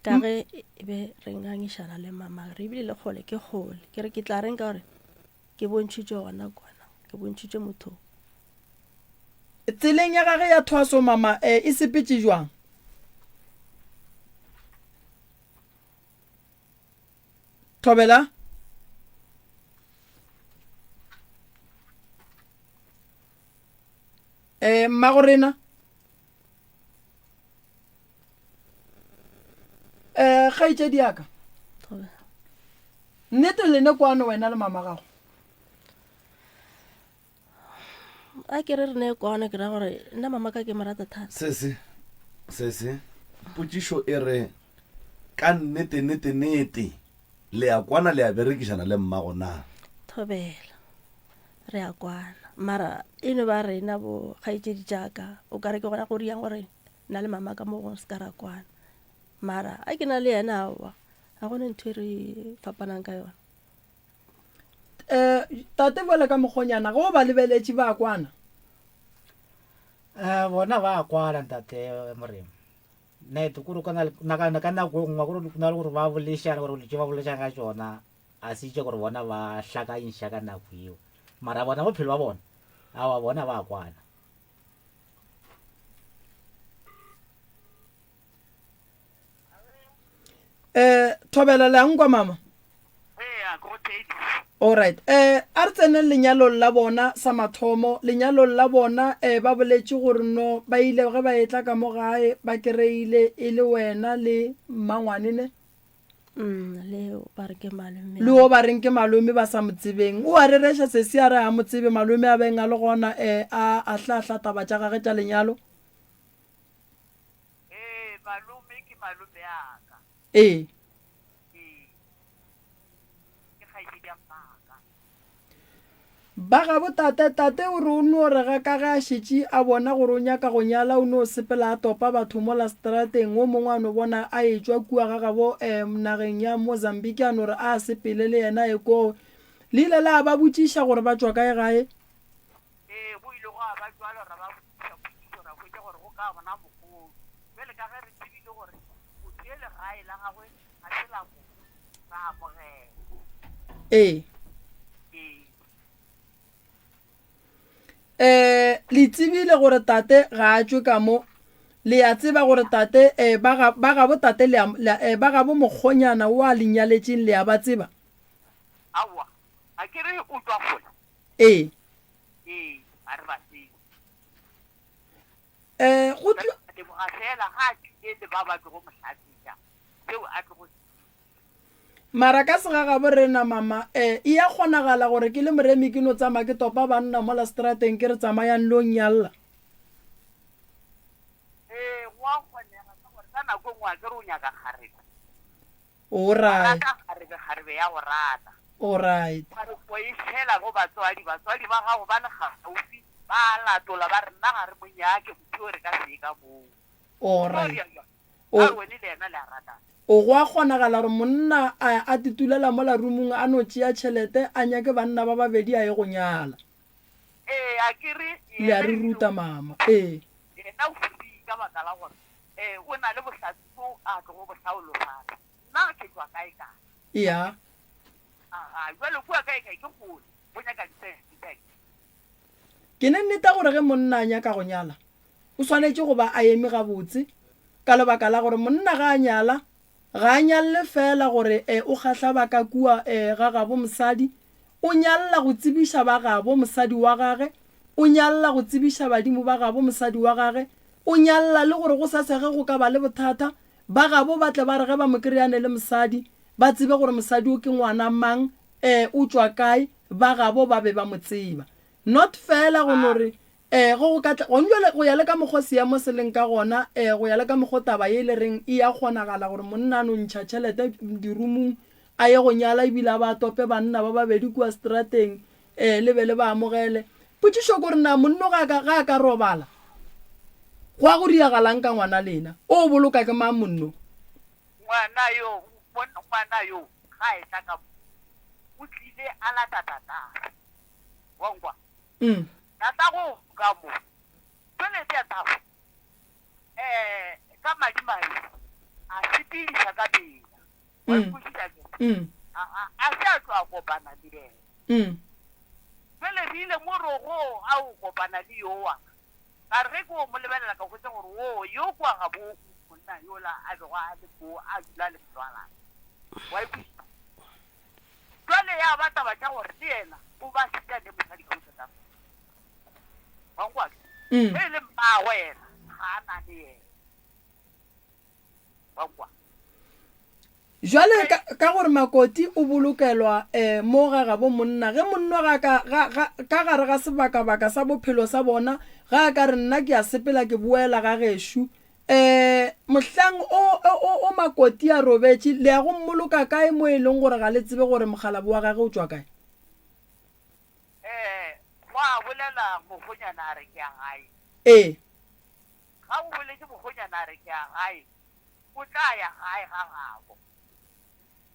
ka ge e be re ngangišana le mama re ebile le kgole ke kgole ke re ke tla reng ka gore ke bontšhitšwe gona kwana ke bontšhitšwe motho Tseleng ya gage ya thwaso mama eh, e sepetše jwang? Thobela. Eh, mmago rena. Eh, kgaetšedi ya ka. Nnete lene kwano wena le mama gago. A ke re re ne kwano ke ra gore nna mama ka ke mo rata thata. Sese, sese, potšišo e re ka nnete nnete nnete le a kwana le a berekišana le mmago na? Thobela. Re a kwana. Mara e no ba rena bo kgaetšedi tša ka, o ka re ke gona go riang gore nna le mama ka mo gongwe se ka ra kwana. Mara a ke na le yena aowa, ga gona ntho e re fapanang ka yona. Um tate bjale ka mokgonyana ge o ba lebeletše ba kwana? Um bona ba kwana ntate Moremi. Nete kore ka nako e nngwe kore go na le gore ba bolešana gore tše ba bolešana ka tšona a se itše gore bona ba hlakantšha ka nako yeo mara bona bophelo ba bona aowa bona ba kwana. Eh thobela le a nkwa mama? Eya, ke go theeditše. Alright. Eh a re tseneng lenyalong la bona sa mathomo. Lenyalong la bona eh ba boletše gore no ba ile ge ba etla ka mo gae ba kereile e le wena le mmangwane ne? Mm, le ba re ke malome. Le o ba reng ke malome ba sa mo tsebeng. O a rereša sesi a re a mo tsebe malome a beng a le gona eh a ahlaahla taba tša gage tša lenyalo. Ee, malome ke malome a ka. Ee. Ee. Ke kgaetšedi ya mmaka. Ba gabo tate, tate o re o no re ga ka ge a šetše a bona gore o nyaka go nyala o no sepela a topa batho mola seterateng, wo mongwe a no bona a etšwa kua ga gabo um nageng ya Mozambique a no re a sepele le yena a ye koo. Le ile la ba botšiša gore ba tšwa kae gae? Ee, go ile gwa ba bjalo ra ba botšiša potšišo ra hwetša gore go ka bona mogolo. Bjale ka ge re tsebile gore motho ye legae la gagwe ga se la mo, ra amogela. Ee. Ee. Eh, le tsebile gore tate ga a tšwe ka mo. Le a tseba gore tate, eh, ba ga, ba gabo tate le a, le a, eh, ba gabo mokgonyana wo a le nyaletšeng le a ba tseba? Aowa, ga ke re o tšwa kgole. Ee. Ee, ga re ba tsebe. Eh, go tlo. Re leboga fela ga a tlile le ba ba tlogo mo hlatsetša seo a tlogo se Mara ka segagabo rena mama, eh, e ya kgonagala gore ke le moremi ke no tsamaya ke topa banna mola strateng ke re tsamayang lo nnyalla? Ee, go a kgonega ka gore ka nako e nngwe a ke re o nyaka kgarebe. Alright. Rata kgarebe, kgarebe ya go rata. Alright. Mara o e fela go batswadi, batswadi ba gago ba le kgauswi. Ba latola ba re nna ga re mo nyake motho yo re ka se ye ka moo. Alright. O O re wene le yena le a ratana. O gwa kgonagala gore monna a a titulela mola roomong a no tšea tšhelete a nyake banna ba babedi a ye go nyala. Ee, a ke re Le a yena re ebile ruta o mama. Ee. yena o free ka baka la gore eh o na le bohlatse bjo a tlogo bo hlaologana. Nna ke tšwa kae kae. Ya. Aha, jwale kua kae kae ke kgole, go nyaka di-tax. Ke ne nneta gore ge monna a nyaka go nyala, o swanetše go ba a eme gabotse, ka lebaka la gore monna ga a nyala, ga a nyalle feela gore e o kgahla ba ka kua e ga gabo mosadi, o nyalla go tsebiša ba gabo mosadi wa gage, o nyalla go tsebiša badimo ba gabo mosadi wa gage, o nyalla le gore gosasa ge go ka ba le bothata, ba gabo ba tle ba re ge ba mo kry-ane le mosadi, ba tsebe gore mosadi o ke ngwana mang, Ee, o tšwa kae, ba gabo ba be ba mo tseba. Not feela go no re, Ee, ge go ka tla, gona bjale go ya le ka mokgo seemo se leng ka gona, ee, go ya le ka mokgo taba ye le reng e ya kgonagala gore monna a no ntšha tšhelete dirumung a ye go nyala ebile a ba a tope banna ba babedi kua seterateng, ee, le be le ba amogele. Potšišo ke gore na monno ge a ka, ge a ka robala, go ya go diragalang ka ngwana lena? O boloka ke mang monno? Ngwana yo, ngwana yo ga a etla ka mo, o tlile a lata tatagwe. Wa nkwa? Mm. Tatagwe o ka mo. Jwale tea tabo, eh, ka madimabe, a sepediša ka pela. Wa Mm. nkwešiša ke? Mm. A, a, a se a tlo a kopana le yena. Mm. Jwale re ile mo rogo a o kopana le yowa. Ka re ge ke o mo lebelela ka hwetša gore wo yo kwa gabo monna yola a bego a le mo a dula le motwalana. Wa e kwešiša? Jwale ya ba taba tša gore le yena o ba šita le mosadi ka mo South Africa. Wa nkwa ke? Mm. Ge e le mmagwe yena ga a na le yena. Wa nkwa? Jwale ka, ka gore Makoti o bolokelwa eh, mo ga gabo monna, ge monna ga ka, ga, ga, ka gare ga sebakabaka sa bophelo sa bona, ga a ka re nna ke a sepela ke boela ga gešo, eh, mohlang o, o, o, o Makoti a robetše, le ya go mmoloka kae mo e leng gore ga le tsebe gore mokgalabo wa gage o tšwa kae? Eh, gwa bolela mokgonyana a re ke ya gae. Ee. Ga o boletše mokgonyana a re ke ya gae. O tla ya gae ga gabo.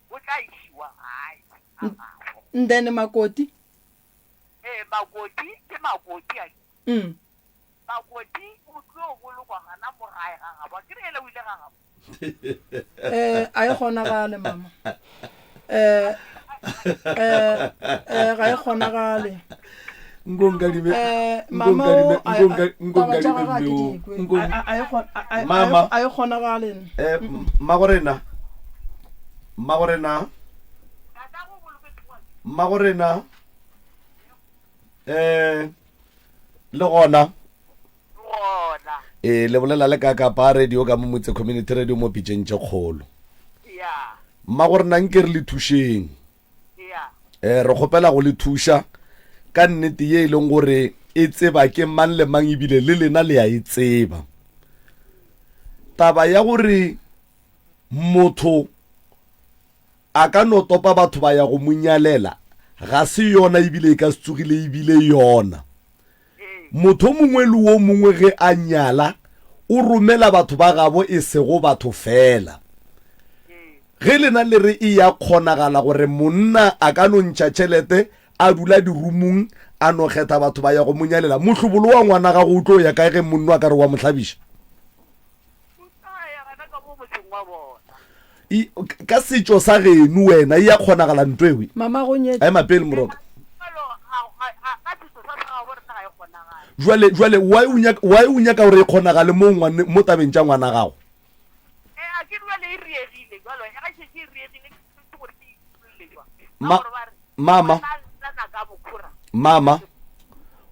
O tla išiwa gae ga gabo. And then Makoti? Ee, Makoti ke Makoti a ke. Mm. Makoti o tlo bolokwa gana mo gae ga gabo. Akere yela o ile ga gabo. Eh, a e kgonagale mama. Eh, eh, eh, ga e kgonagale. Nko nkadime Eh, nko mama nkadime o, a- nko a- nka- nko taba tša nkadime gagwe a ke mme o di kwe. nko A- a- a e kgon- a- a- Mama. a e kgonagale. eh mmagorena mmagorena mmagorena eh le gona Gona. e le bolela le ka kapa radio ka mo motse community radio mo pitšeng tše kgolo Ya. mmagorena nke re le thušeng Yeah. Eh, re kgopela go le thuša ka nnete ye e leng gore e tseba ke mang le mang ebile le lena le a e tseba. Taba ya gore motho a ka no topa batho ba ya go mo nyalela ga se yona ebile e ka se tsogile ebile yona. Motho o mongwe le o mongwe ge a nyala o romela batho ba gabo e sego batho fela. Ge lena le re e ya kgonagala gore monna a ka no ntšha tšhelete a dula dirumung a no kgetha batho ba ya go mo nyalela, mohlobolo wa ngwana gago o tlo ya kae ge monno a ka re wa mo hlabiša? O tla ya gana ka mo motseng wa bona. I, ka setšo sa geno wena e ya kgonagala nto ewe? Mama go nyetše. Ema pele moroka. Jwalo ga ga ga ka setšo sa sa gabo rena ga e kgonagale. Jwale jwale why o nyaka why o nyaka gore e kgonagale mo ngwane mo tabeng tša ngwana gago? Eh a ke jwale e riegile jwalo ga e šetše e riegile ke swanetše gore ke e jwang. Ka Ma gore ba re mama ngwana a lla ka bokhura. mama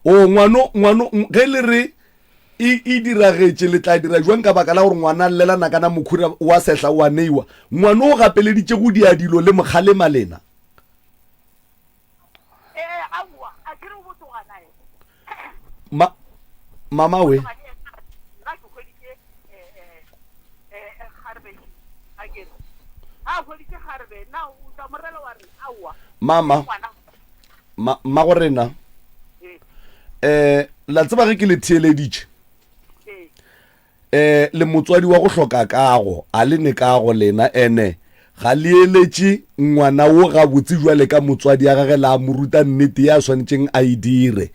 o ngwano ngwano ge le re E, e diragetše, le tla dira jwang ka baka la gore ngwana a llela nakana mokhura wa sehla o a neiwa? Ngwana o gapeleditše go dia dilo le mokgalema lena. Ee, aowa, a ke re o botogana e. Ma, mama we. Nna ke hweditše eh, eh, eh, eh, kgarebe, a ke re. A hweditše kgarebe, na o tla mo rela wa re, aowa. Mama, Ngwana. ma, mmagorena. Ee. Um la tseba ge ke le theeleditše, um le motswadi wa go hloka kago, a le ne kago lena, ene ga le eletše ngwana wo gabotse jwale ka motswadi ya gage la mo ruta nnete ye a swanetšeng a e dire.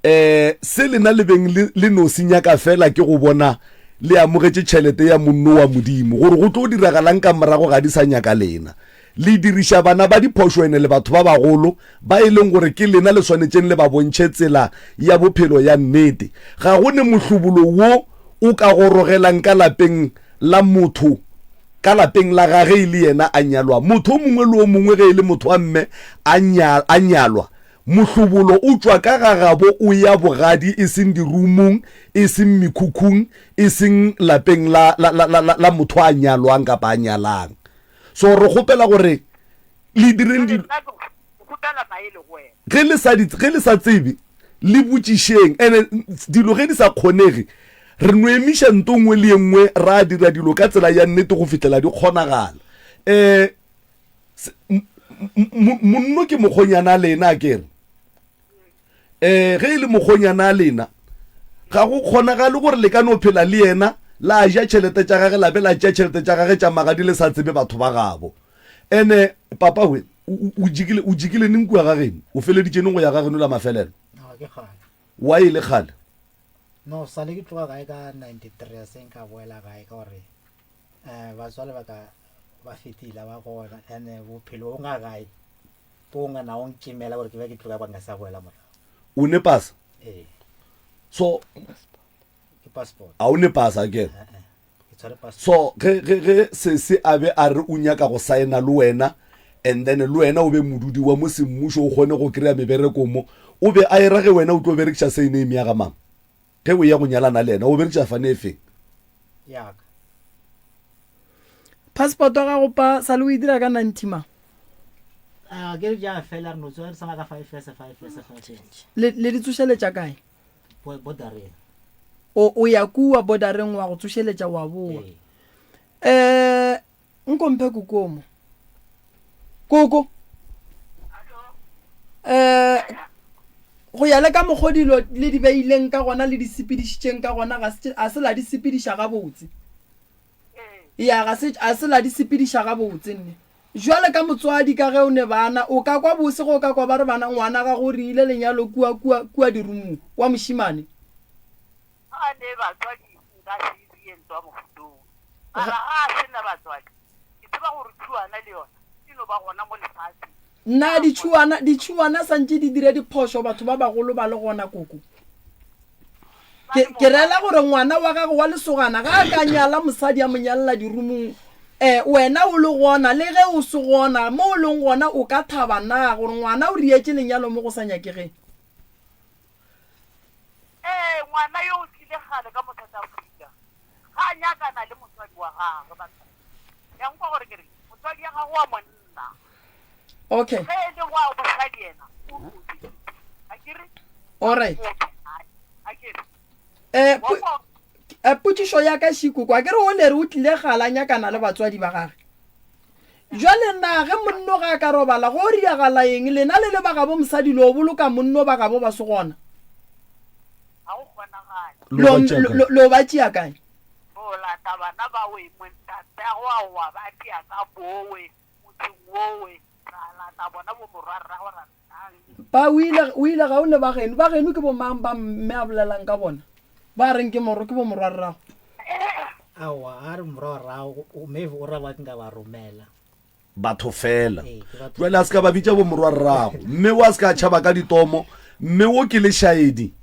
Um se lena le beng le, le no se nyaka fela ke go bona le amogetše tšhelete ya monno wa Modimo, gore go tlo diragalang ka morago ga di sa nyaka lena. Le diriša bana ba diphošo ene le batho ba bagolo ba e leng gore ke lena le swanetšeng le ba bontšhe tsela ya bophelo ya nnete. Ga go ne mohlobolo wo o ka gorogelang ka lapeng la motho ka lapeng la gage e le yena a nyalwa. Motho o mongwe le o mongwe ge e le motho wa mme a a nyalwa, mohlobolo o tšwa ka ga gabo o ya bogadi e seng dirumung, e seng mekhukhung, e seng lapeng la, la, la, la, la motho a nyalwang kapa a nyalang. So re kgopela gore le direng dilo. Ge le sa ge le sa tsebe le botšišeng ene dilo ge di sa kgonege re no emiša nto nngwe le ye nngwe ra dira dilo ka tsela ya nnete go fihlela di kgonagala. Um monno ke mokgonyana a lena a kere? Ee, ge e le mokgonyana a lena, ga go kgonagale gore le ka no phela le yena, la ja tšhelete tša gage, la be la tšea tšhelete tša gage tša magadi le sa tsebe batho ba gabo. Ene papa we, o jikile, o jikile neng kua ga geno? O feleditše neng go ya ga geno la mafelelo? No, ke kgale. Why e le kgale? No, sale ke tloga gae ka 93 a se nka boela gae ka gore um batswale ba ka ba fetile ba gona and bophelo bo nga gae Ke nga na o nkimela gore ke be ke tloga kwa nka sa boela morago. O ne pasa? Ee. So ke passport. A o ne pasa ke? Eh eh. Ke tshware passport. So ge ge ge sesi a be a re o nyaka go saena le wena and then le wena o be modudi wa mo semmušo o kgone go kry-a mebereko mo, o be a era ge wena o tlo berekiša surname ya ga mang? Ge o eya go nyalana le yena, o berekiša fane e feng? Ya ka. Passport ya gago pa sa le o e dira ka 90 mang? Ah, ke re ja fela re no tsoga re sama ka 5 years, 5 years, 5 years. Le le di tsošeletša kae? Bo bordereng. O o ya kua bordereng wa go tsošeletša wa boa. Ee. Eh Nko mphe koko mo. Koko. Eh go ya le ka mokgo dilo le di beileng ka gona le di sepedišitšeng ka gona ga se a se la di sepediša gabotse. Ya ga se a se la di sepediša gabotse nne. Jwale ka motswadi ka ge o ne bana o ka kwa bose go ka kwa ba re bana ngwana gago o re ile lenyalo kua kua kua dirumung wa mošimane. Ga ne batswadi nka se e die ntwa mofutong. Mara ga a se na batswadi, ke tseba gore tšhuana le yona e no ba gona mo lefaseng. Na ditšhuana, ditšhuana santše di dire diphošo batho ba bagolo ba le gona, Koko? Ke, ke rela gore ngwana wa gago wa lesogana ga a ka nyala mosadi a mo nyalela dirumong, eh, wena o le gona, le ge o se gona, mo o leng gona o ka thaba na gore ngwana o rietše lenyalo mo go sa nyakegeng? Ee, ngwana yo o tlile kgale ka mo South Africa. Ga a nyakana le motswadi wa gagwe, bathong. Ya nkwa gore ke re, motswadi ya gagwe wa monna. Okay. Ge e le wa mosadi yena, o robetše. A ke re? All right. A ke re? Eh, Wa kwa- eh, potšišo ya ka šikoko a ke re o le re o tlile gala a nyakana le batswadi ba gage Jwale na ge monno ga a ka robala, go riagala eng? Lena le le ba gabo mosadi lo boloka monno ba gabo ba se gona? Ga go kgonagale. Lo ba tšea kae? Lo, lo ba tšea kae? Lo lata bana ba we, montateago a wa ba tšea ka bowe, motseng wowe, ra lata bona bo morwarrago ra re tlang. Ba, o ile, o ile ga o ne ba geno. Ba geno ke bo mang ba mme a bolelang ka bona? Ba reng ke moro, ke bo morwarrago? Aowa, a re morwarrago, maybe o ra ba ke nka ba romela. Batho fela. Ee, ke batho. Jwale a se ka ba bitša bo morwarrago. Mme o a se ka tšhaba ka ditomo. Mme wo ke lešaedi.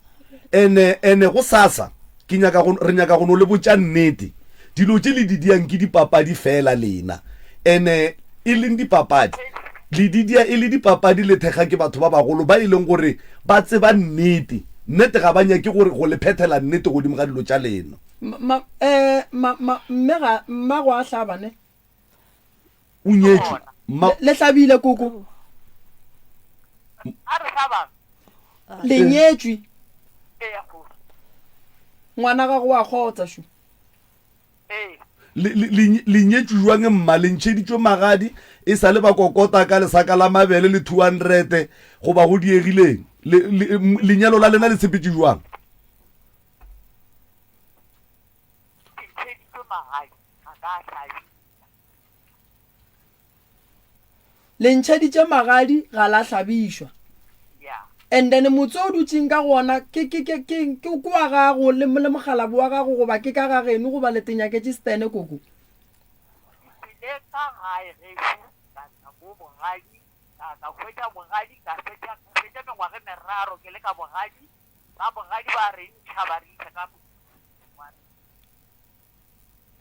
Ene, ene go sasa, ke nyaka go, re nyaka go no le botša nnete. Dilo tše le di diang ke dipapadi feela lena. Ene e leng dipapadi, le di dia e le dipapadi le thekga ke batho ba bagolo ba e leng gore ba tseba nnete. Nnete ga ba nyake gore go le phethela nnete godimo ga dilo tša lena. Ma, ma, eh, ma, ma, mme ga, mmago a hlaba ne? O nyetšwe. Mma. Le, le hlabile koko. A re hlabang. Le nyetšwe. Ee, kgoši. Ngwana gago wa kgotsa shu. Ee. Le, le, le, le nyetšwe jwang mma? Le ntšheditšwe magadi e sa le ba kokota ka lesaka la mabele le 200 goba go diegileng? Le, le, lenyalo la lena le sepetše jwang? Ke ntšheditšwe magadi ga ka a hlabiša. Le ntšheditše magadi ga la hlabišwa. And then motse o dutšeng ka go ona ke ke ke ke ke ke wa gago le le mokgalabo wa gago goba ke ka ga geno goba le tenyaketše stene koko? Ke tlile ka gae gešo ka tla mo bogadi ka ka hwetša bogadi ka fetša ka fetša mengwaga e meraro ke le ka bogadi ba bogadi ba re ntšha ba re iša ka motseng wa rena.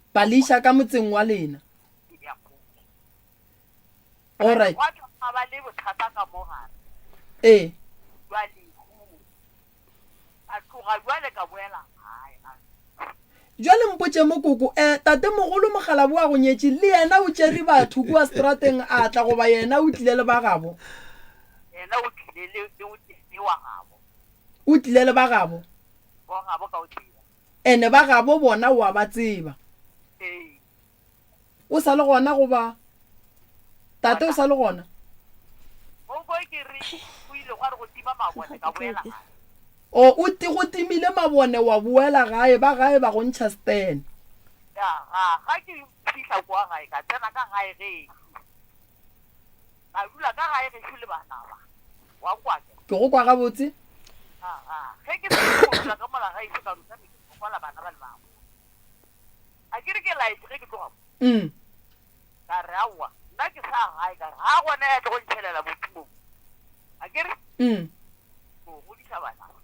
Ba le iša ka motseng wa lena. Ya kgoši. Alright. Gwa tla gwa ba le bothata ka mo gare. Ee. Jwa lehu. Ka tloga bjale ka boela gae. Jwale mpotše mo koko, eh, tatemogolo Mokgalabo wa go nyetše le yena o tšere batho kua strateng a tla goba yena o tlile le ba gabo? Yena o tlile le, le o tee wa gabo. O tlile le ba gabo? Bo gabo ka o tee. Ene ba gabo bona o a ba tseba? Ee. O sa le gona goba tate o sa le gona? O, o ti go timile mabone wa boela gae, ba gae ba go ntšha stene. Ke go kwa gabotse? A ke re ke laetše ge ke tloga mo? Mm. Ka re, Aowa, nna ke sa gae. Ka re, Ga gona ya tlogo ntšhelela bupi mo. A ke re, Mm. Go godiša bana ba.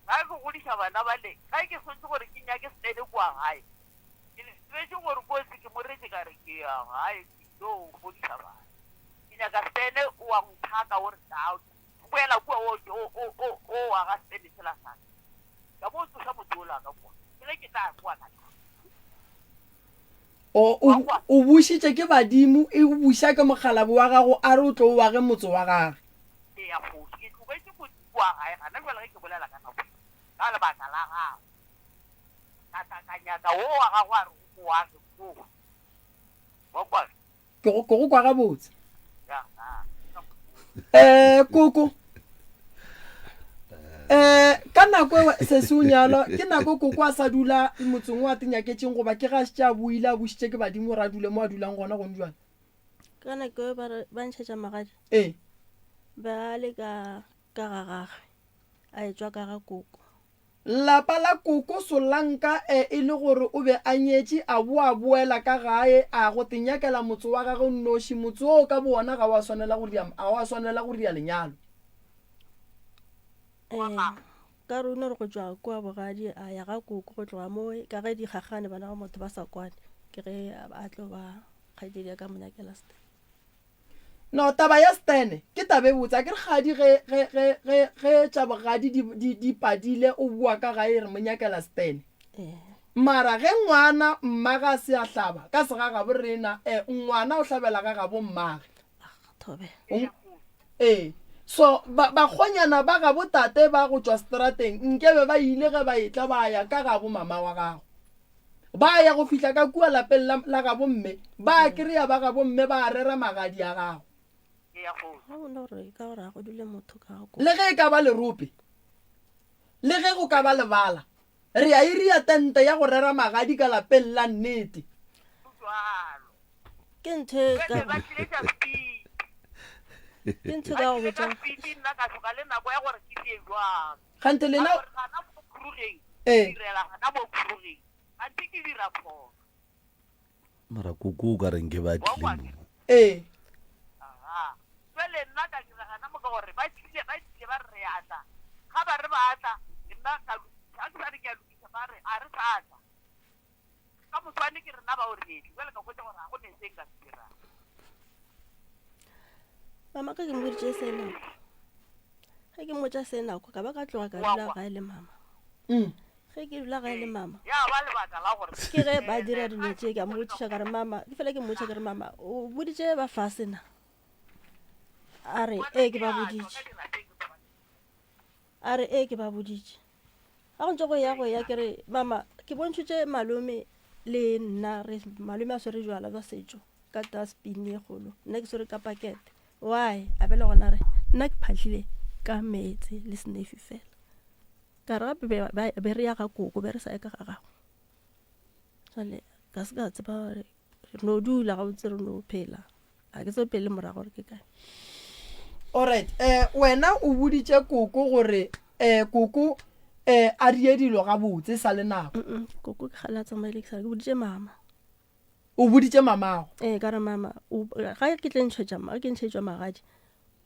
Ga ke godiša bana bale, ga ke swanetše gore ke nyake Stene kua gae. Ke lebetše gore kotsi ke mo retše ka re ke ya gae ke tlo godiša bana. Ke nyaka Stene o a nthaka o re tla boela kua o o o o o aga Stene sela sa ka. Ka bo tsoša motho ola ka kwa. Ke ge ke tla kwa ka tla. O, o, o bušitše ke badimo, e o buša ke mokgalabo wa gago, a re o tlo o age motse wa gage. Eya kgoši, ke tlogetše kotsi kua gae gana bjale ge ke bolela ka nako ye, ka lebaka la gago. Ka tla ka nyaka wo wa gago a re o o age koo. Wa kwa ge? Ke go, ke go kwa gabotse. Eh, koko. Eh, ka nako ewa sesi o nyalwa, ke nako koko a sa dula motseng o a tenyaketšeng goba ke ga a šetše a boile a bušitše ke badimo gore a dule mo a dulang gona gone jwale? Ka nako eo ba re ba ntšhetša magadi. Ee. Ba le ka ka ga gagwe, a etšwa ka ga koko. Lapa la koko Solanka e e le gore o be a nyetše, a boa boela ka gae a go tenyakela motse wa gagwe o nnoši. Motse woo ka bowona ga wa swanela go ria, ga wa swanela go ria lenyalo. Ee, ka re o no re go tšwa kua bogadi a ya ga koko go tloga moo ka ge dikgakgane bana ba motho ba sa kwane ke ge a tlo ba kgaetšedi ya ka mo nyakela Stan. No, taba ya Stan ke taba e botse. Akere kgadi ge, ge, ge, ge, ge tša bogadi di, di, di padile, o boa ka gae re mo nyakela Stan. Mara ge ngwana mma ga se a hlaba ka segagabo rena, eh, ngwana o hlabela ga gabo mmage. Ee. So, ba, bakgonyana ba gabo tate ba go tšwa strateng nkebe ba ile ge ba etla ba ya ka gabo mama wa gago. Ba ya go fihla ka kua lapeng la, la gabo mme, ba krea ba gabo mme ba rera magadi a gago. Le ge e ka ba lerope, le ge go ka ba lebala, re a iria tente ya go rera magadi ka lapeng la nnete. Ke ntho e ka ke ntho e ka go botša. Kganthe lena. Ee. Mara koko o ka reng ke ba tlile mo. Ee. Jwale nna ka dira gana mo ka gore ba tlile ba tlile ba re re a tla ga ba re ba tla nna ka lokisa ga ke sa re ke a lokisa ba re a re sa tla ka moswane ke rena bao re etle jwale ka hwetša gore ga go ne se nka se dirang. Mama ka ke mmoditše se nako ge ke mmotša se nako ka ba ka tloga ka dula gae le mama mm. ge ke dula gae le mama ya ba lebaka la gore ke ge ba dira dilo tše ka mmotšiša ka re mama ke fela ke mmotšiša ke re mama o boditše ba fase na a re ee ke ba boditše a re ee ke ba boditše ga go ntse go ya go ya ke re mama ke bontšhitše malome le nna re malome a swere jwala bja setšo ka dustbin ye kgolo nna ke swere ka pakete why a be le gona re nna ke phahlile ka meetse le snefi fela ka re gape be re ya ga koko be re sa ye ka ga gago jale ka se ka tseba gore re no dula gabotse re no phela ga ke tsebe pele morago gore ke kae Alright, eh wena o boditše koko gore eh koko eh a die dilo gabotse sa le nako. Mm-mm, koko ke kgale a tsamaile ke sa ke boditše mama O boditše mamago. Ee, ka re mama, o, ga ke tle ntšhetša, ga ke ntšhetšwa magadi,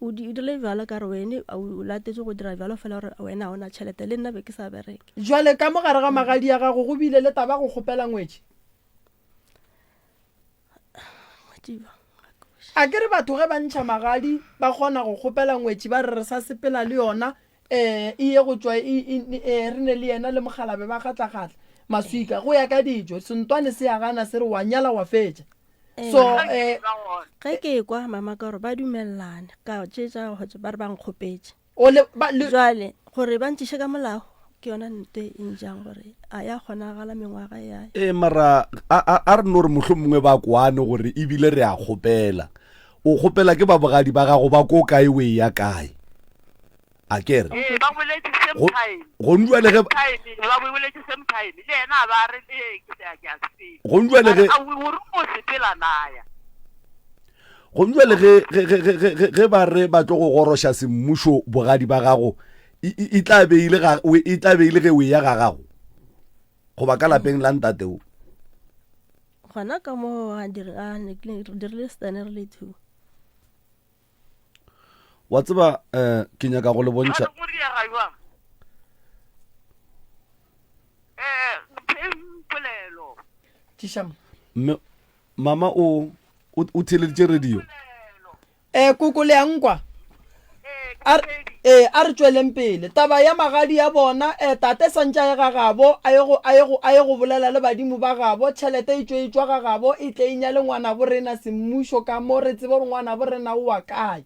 o di, o dirile bjalo ka re wene o latetše go dira bjalo fela gore wena ga o na tšhelete, le nna be ke sa bereke. Jwale ka mo gare ga magadi a gago go bile le taba ya go kgopela ngwetši? Ngwetši bjang? Ga ke kwešiše. A ke re batho ge ba ntšha magadi ba kgona go kgopela ngwetši ba re re sa sepela le yona um e ye go tšwa e, e, e, re ne le yena le mokgalabe ba gatlagatla maswika go ya ka dijo sentwane se ya gana se re wa nyala wa fetša so um ge ke kwa mama ka gore ba dumelelane ka tšetša kgotsa ba re ba nkgopetše o le ba le jwale gore ba ntšiše ka molao ke yona nto e njang gore a ya kgonagala mengwaga ya ee mara a a- a re no re mohlho mongwe ba kwane gore ebile re a kgopela o kgopela ke ba bogadi ba gago ba ko kae o e ya kae a kere Ee, ba boletše same Go- time. gong jwale ge Same time, ba boletše same time. Le yena a ba re, ee, ke a, ke a sepela. Gong jwale A re, ge- A o o re o sepela na ya? Gong jwale ge, ge, ge, ge, ge, ge, ge ba re ba tlo go goroša semmušo bogadi ba gago, e, e, e tla be e le ga, o- e tla be e le ge o eya ga gago goba ka lapeng la ntate o. Gona ka mo a dire, a ne ke re dirile setane re le two. Wa tseba um ke nyaka go le bontšha. Bjale go diega bjang? Eh, polelo. Tliša mo. Mme mama o o o theeleditše radio. Eh, koko le a nkwa? A re, ee, a re tšweleng pele. Taba ya magadi ya bona, eh, tate santše a ye ga gabo, a ye go, a ye go, a ye go bolela le badimo ba gabo, tšhelete e tšwe e tšwa ga gabo, e tle e nyale ngwanabo rena semmušo ka mo, re tsebe gore ngwanabo rena o wa kae.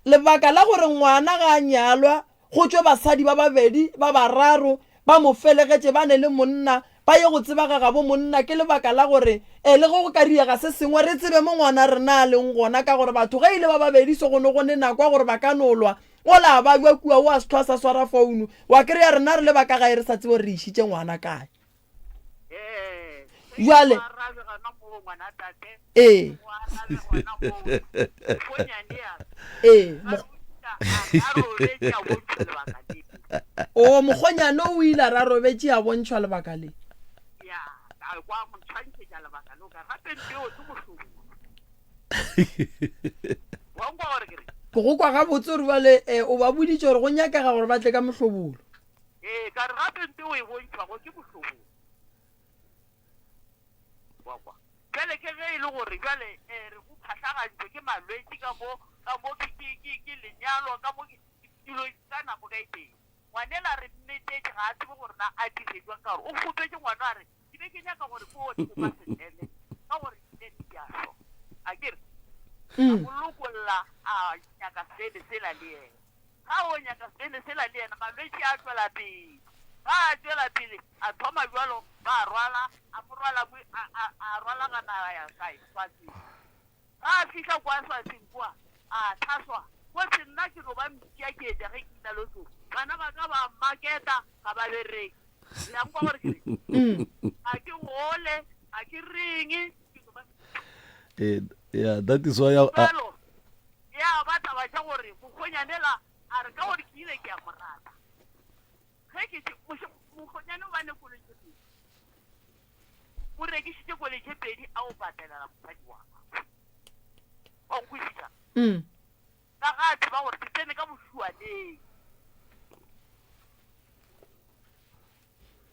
Lebaka la gore ngwana ga a nyalwa, go tšwe basadi ba babedi, ba bararo, ba mo felegetše ba ne le monna, ba ye go tseba ga gabo monna, ke lebaka la gore e le ge go ka diega se sengwe re tsebe mo ngwana rena a leng gona, ka gore batho ge e le ba babedi so go ne go ne nako ya gore ba ka no lwa, ola a babja kua o a se hlwa sa swara founu, wa kry-a rena re le ba ka gae re sa tsebe gore re išitše ngwana kae. Bjale, ee. Ee. O mokgonyane o ile a ra robetše a bontšhwa lebaka le. Ke go kwa gabotse gore bjale eh, o ba boditše gore go nyakega gore ba tle ka mohlobolo. Ee, ka re gape nto o e bontšhwago ke bohlobolo. Wa kwa? Bjale ke ge e le gore bjale eh, re go phahlagantšwe ke malwetši ka mo, ka mo ke, ke, ke, ke lenyalo, ka mo ke, dilo ka nako ka e tee. Ngwanela re mmetetše, ga a tsebe gore na a dire bjang ka gore o kgopetše ngwana a re, ke be ke nyaka gore ke o thopa setene ka gore ditene di a hloka. A ke re? A mo lokolla a nyaka sele sela le yena. Ga o nyaka sele sela le yena, malwetši a tšwela pele. Ga a tšwela pele, a thoma bjalo, ba rwala, a mo rwala, a, a, a rwalagana a ya kae? Swatseng. Ga a fihla kwa Swatseng kwa, a tlhaswa. Kotsi nna ke no ba mpša ke etša ge ke ina le tlo. Bana ba ka ba maketa, ga ba bereke. Le a nkwa gore ke reng? Ga ke gole, ga ke reng, ke no ba mpša. Eh, yeah, that is why I, Bjalo, Ya ba taba tša gore mokgwenyanela a re ka gore ke ile ke a mo rata. Ge ke tše, moše, mokgwenyane o ba ne koloi tše pedi. O rekišitše koloi tše pedi a o patelela mosadi wa gagwe. Wa nkwešiša? Mm. Ka ga a tseba gore ke tsene ka bošuaneng.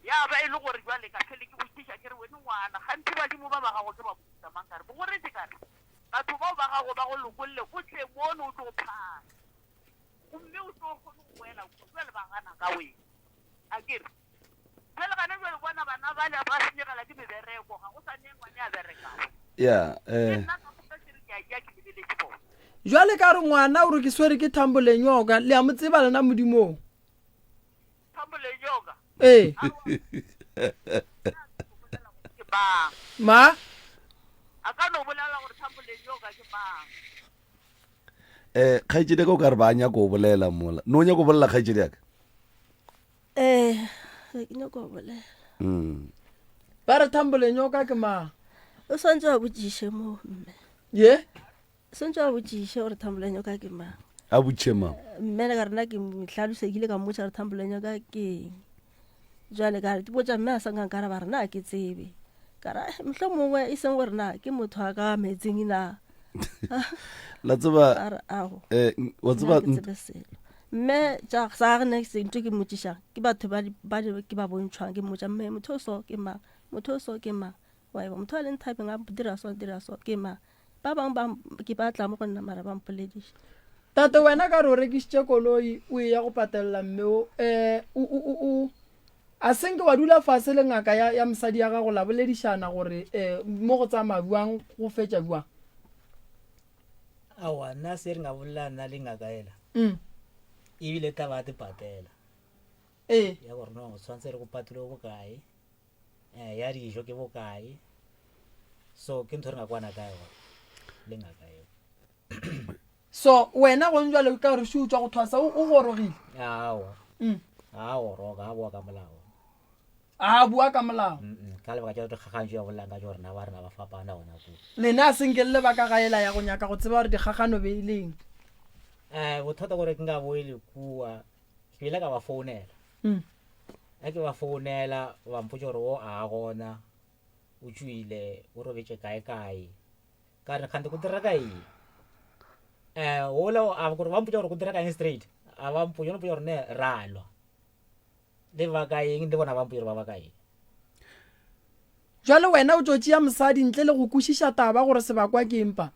Ya ba e le gore bjale ka hlwele ke botšiša ke re, Wene ngwana, kganthe badimo ba ba gago ke ba mohuta mang? Ka re, Bogoretše ka re, Batho bao ba gago ba go lokolle, o tle mono o tlo phara, gomme o tlo kgone go boela kua. Bjale ba gana ka wena. A ke re, Bjale gana bjale bona bana bale ba senyegela ke mebereko, ga go sa ne ngwane a berekago. Yeah, Ke eh. nna ka moka ke re ke a ja ke lebeletše bona. Jwale ka re ngwana o re ke swere ke thambolenyoka, le a mo tseba lena Modimong. Ee. mang. Ma? A ka no bolela gore Thambolenyoka ke mang. Eh, kgaetšedi ya ka o ka re ba nyako o bolela mola. No o nyako o bolela kgaetšedi ya ka? Eh, ke nyako go bolela. Mm. Ba re Thambolenyoka ke mang? O swantse wa botšiše mo mme. Ye? Swantse wa botšiše gore Thambolenyoka ke mang. A botšiše mang? Mme le ka rena ke mo hlalosa ke ile ka mmotša gore Thambolenyoka ke eng. Jwale ka re ke botša mme a sa nka nkaraba re na ke tsebe. Ka re mohlomongwe mongwe e seng gore na ke motho a ka metseng na. La tseba A re ago. eh wa tseba Nna ke tsebe selo. Mme tša sa gage ne se ntho ke mmotšišang ke batho ba ba ke ba bontšhwang ke mmotša mme motho o so ke mang motho o so ke mang wa eba motho a leng thabeng a dira so dira so ke mang ba bangwe ba ke ba tla mo go nna mara ba mpolediša. Tate wena ka re o rekišitše koloi o eya go patelela mme o eh o o o o a senke wa dula fase le ngaka ya ya mosadi ya gago la boledišana gore eh mo go tsamaya bjang go fetša bjang? Aowa nna se re nga bolela nna le ngaka ela Mm. ebile taba ya dipatela Ee. ya gore no tshwanetse re go patele bokae eh, ya dijo ke bokae so ke ntho re nga kwana ka yona le ngaka eo. So wena gong jwale ka gore še o tšwa go thwasa o o gorogile? Aowa. Mm. A goroga a boa ka molao. A bua ka molao. Mm, ka lebaka tša dikgagantšo ya bolelang ka tšo rena ba rena ba fapana gona kua. Lena a senke le lebaka ga ela ya go nyaka go tseba gore dikgagano be e leng. Eh, bothata gore ke nka boele kua ke ile ka ba founela. Mm. Ge ke ba founela ba mpotša gore o a gona o tšwile o robetše kae kae. Ka re kgante go dira ka eng? Eh, ola a gore ba mpotša gore go dira ka eng straight. A ba mpotša no mpotša gore ne ra lwa. Le ba ka eng le bona ba mpotša gore ba ba ka eng. Jwale wena o tšo tšea mosadi ntle le go kwešiša taba gore sebakwa ke eng pa?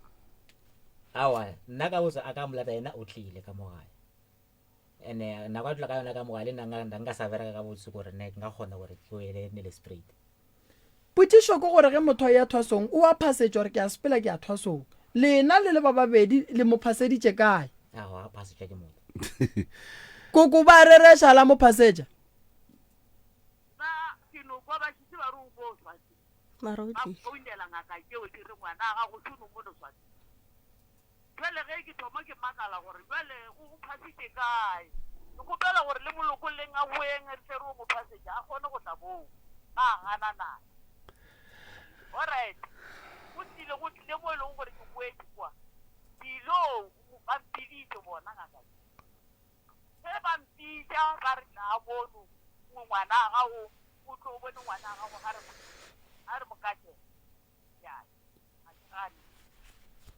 Aowa, nna ka botsa a ka molata yena o tlile ka mo gae. Ene nako a dula ka yona ka mo gae le nna nka nka sa bereka ka botse gore ne nka kgona gore ke wele ne le straight. Potšišo ke gore ge motho a eya thwasong o a phasetšwa gore ke a sepela ke ya thwasong. Lena le le ba babedi le mo phaseditše kae? Aowa, a phasetšwa ke motho. Koko ba rereša la mo phasetša. Ba ke no kwa ba šetše ba re o ko Swazi. Mara o Ba tlile. founela ngaka tšeo di re ngwana a gago šono mono Swazi. Bjale ge ke thoma ke makala gore bjale o o phasitše kae. Ke kgopela gore le mo lokolleng a boeng re tle re o mo phasetša a kgone go tla moo. Ba gana naye. Alright. Go tlile go tlile mo e lego gore ke boetše kwa. Ke ilo ba mpiditše bona ngaka ye. Ge ba mpitša ba re tlaa mono ngwana a gago o tlo o bone ngwana a gago a re a re mokatšhe. Ke a ya ga ke gane.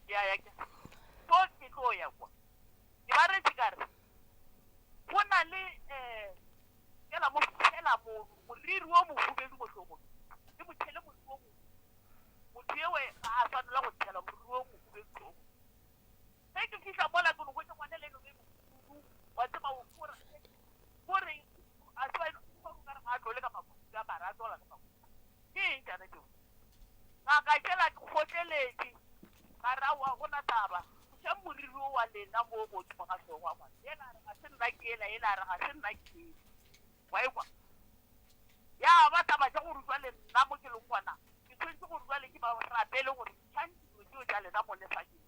Ke a ya ke so ke tlo ya kwa. Ke ba retše ka re go na le um kela mo tshela mo moriri wo mohubedu mo hlogong le mo tshele moriri wo motho ewe ga a swanela go tshela moriri wo mohubedu hlogong. Ge ke fihla mola ke no hwetša ngwana le eno be mohubedu wa tseba o kore kore a tseba o ka re ga a tlole ka makhura mara a tlola ka makhura. Ke eng tšana tšeo? Ngaka tšela ke kgotleletše ka re aowa go na taba. Tlošang moriri wo wa lena mo godimo ga hlogo ya ngwana. Yena a re ga se nna ke yela, yela a re ga se nna ke yela. Wa ekwa? Ya ba taba tša gore jwale nna mo ke leng gona ke swanetše gore jwale ke ba rapele gore ntšhang dilo tšeo tša lena mo lefakeng.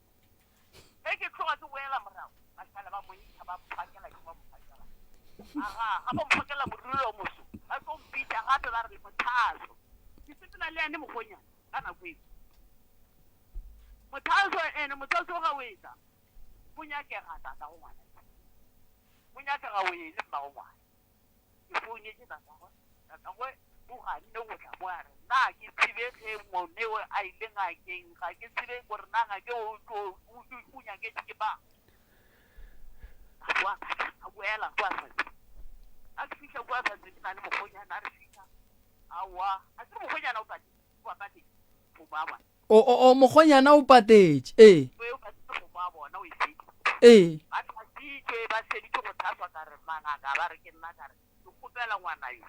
Ge ke tloga ke boela morago, ba šala ba mo ntšha ba mphakela ke ba mo phakela. Aga, ga ba mphakela moriri o moso, ba tlo mpitša gape ba re Mothaso. Ke sepela le yane mokgonyana ka nako eo. Mothaso ene, mothaso ga o etla, go nyakega tatago ngwana. Go nyakega o ye le mmago ngwana. Ke founetše tatagwe, tatagwe o ganne go tla mo a re na ke tsebe ge ngwaneo a ile ngakeng, ga ke tsebe gore na ngake o tlo o nyaketše ke mang. A boa ka tla, a boela kwa Swaziland. A ke fihla kwa Swaziland ke na le mokgonyana a re fihla, aowa, a ke re mokgonyana o patetše, o ba patetše kgomo ya bona. O, o, o, mokgonyana o patetše, ee. O patetše kgomo ya bona, o e feditše. Ee. Ba thasitšwe, ba feditše go thaswa, ka re, Mangaka, ba re ke nna, ka re, Ke kgopela ngwana yo.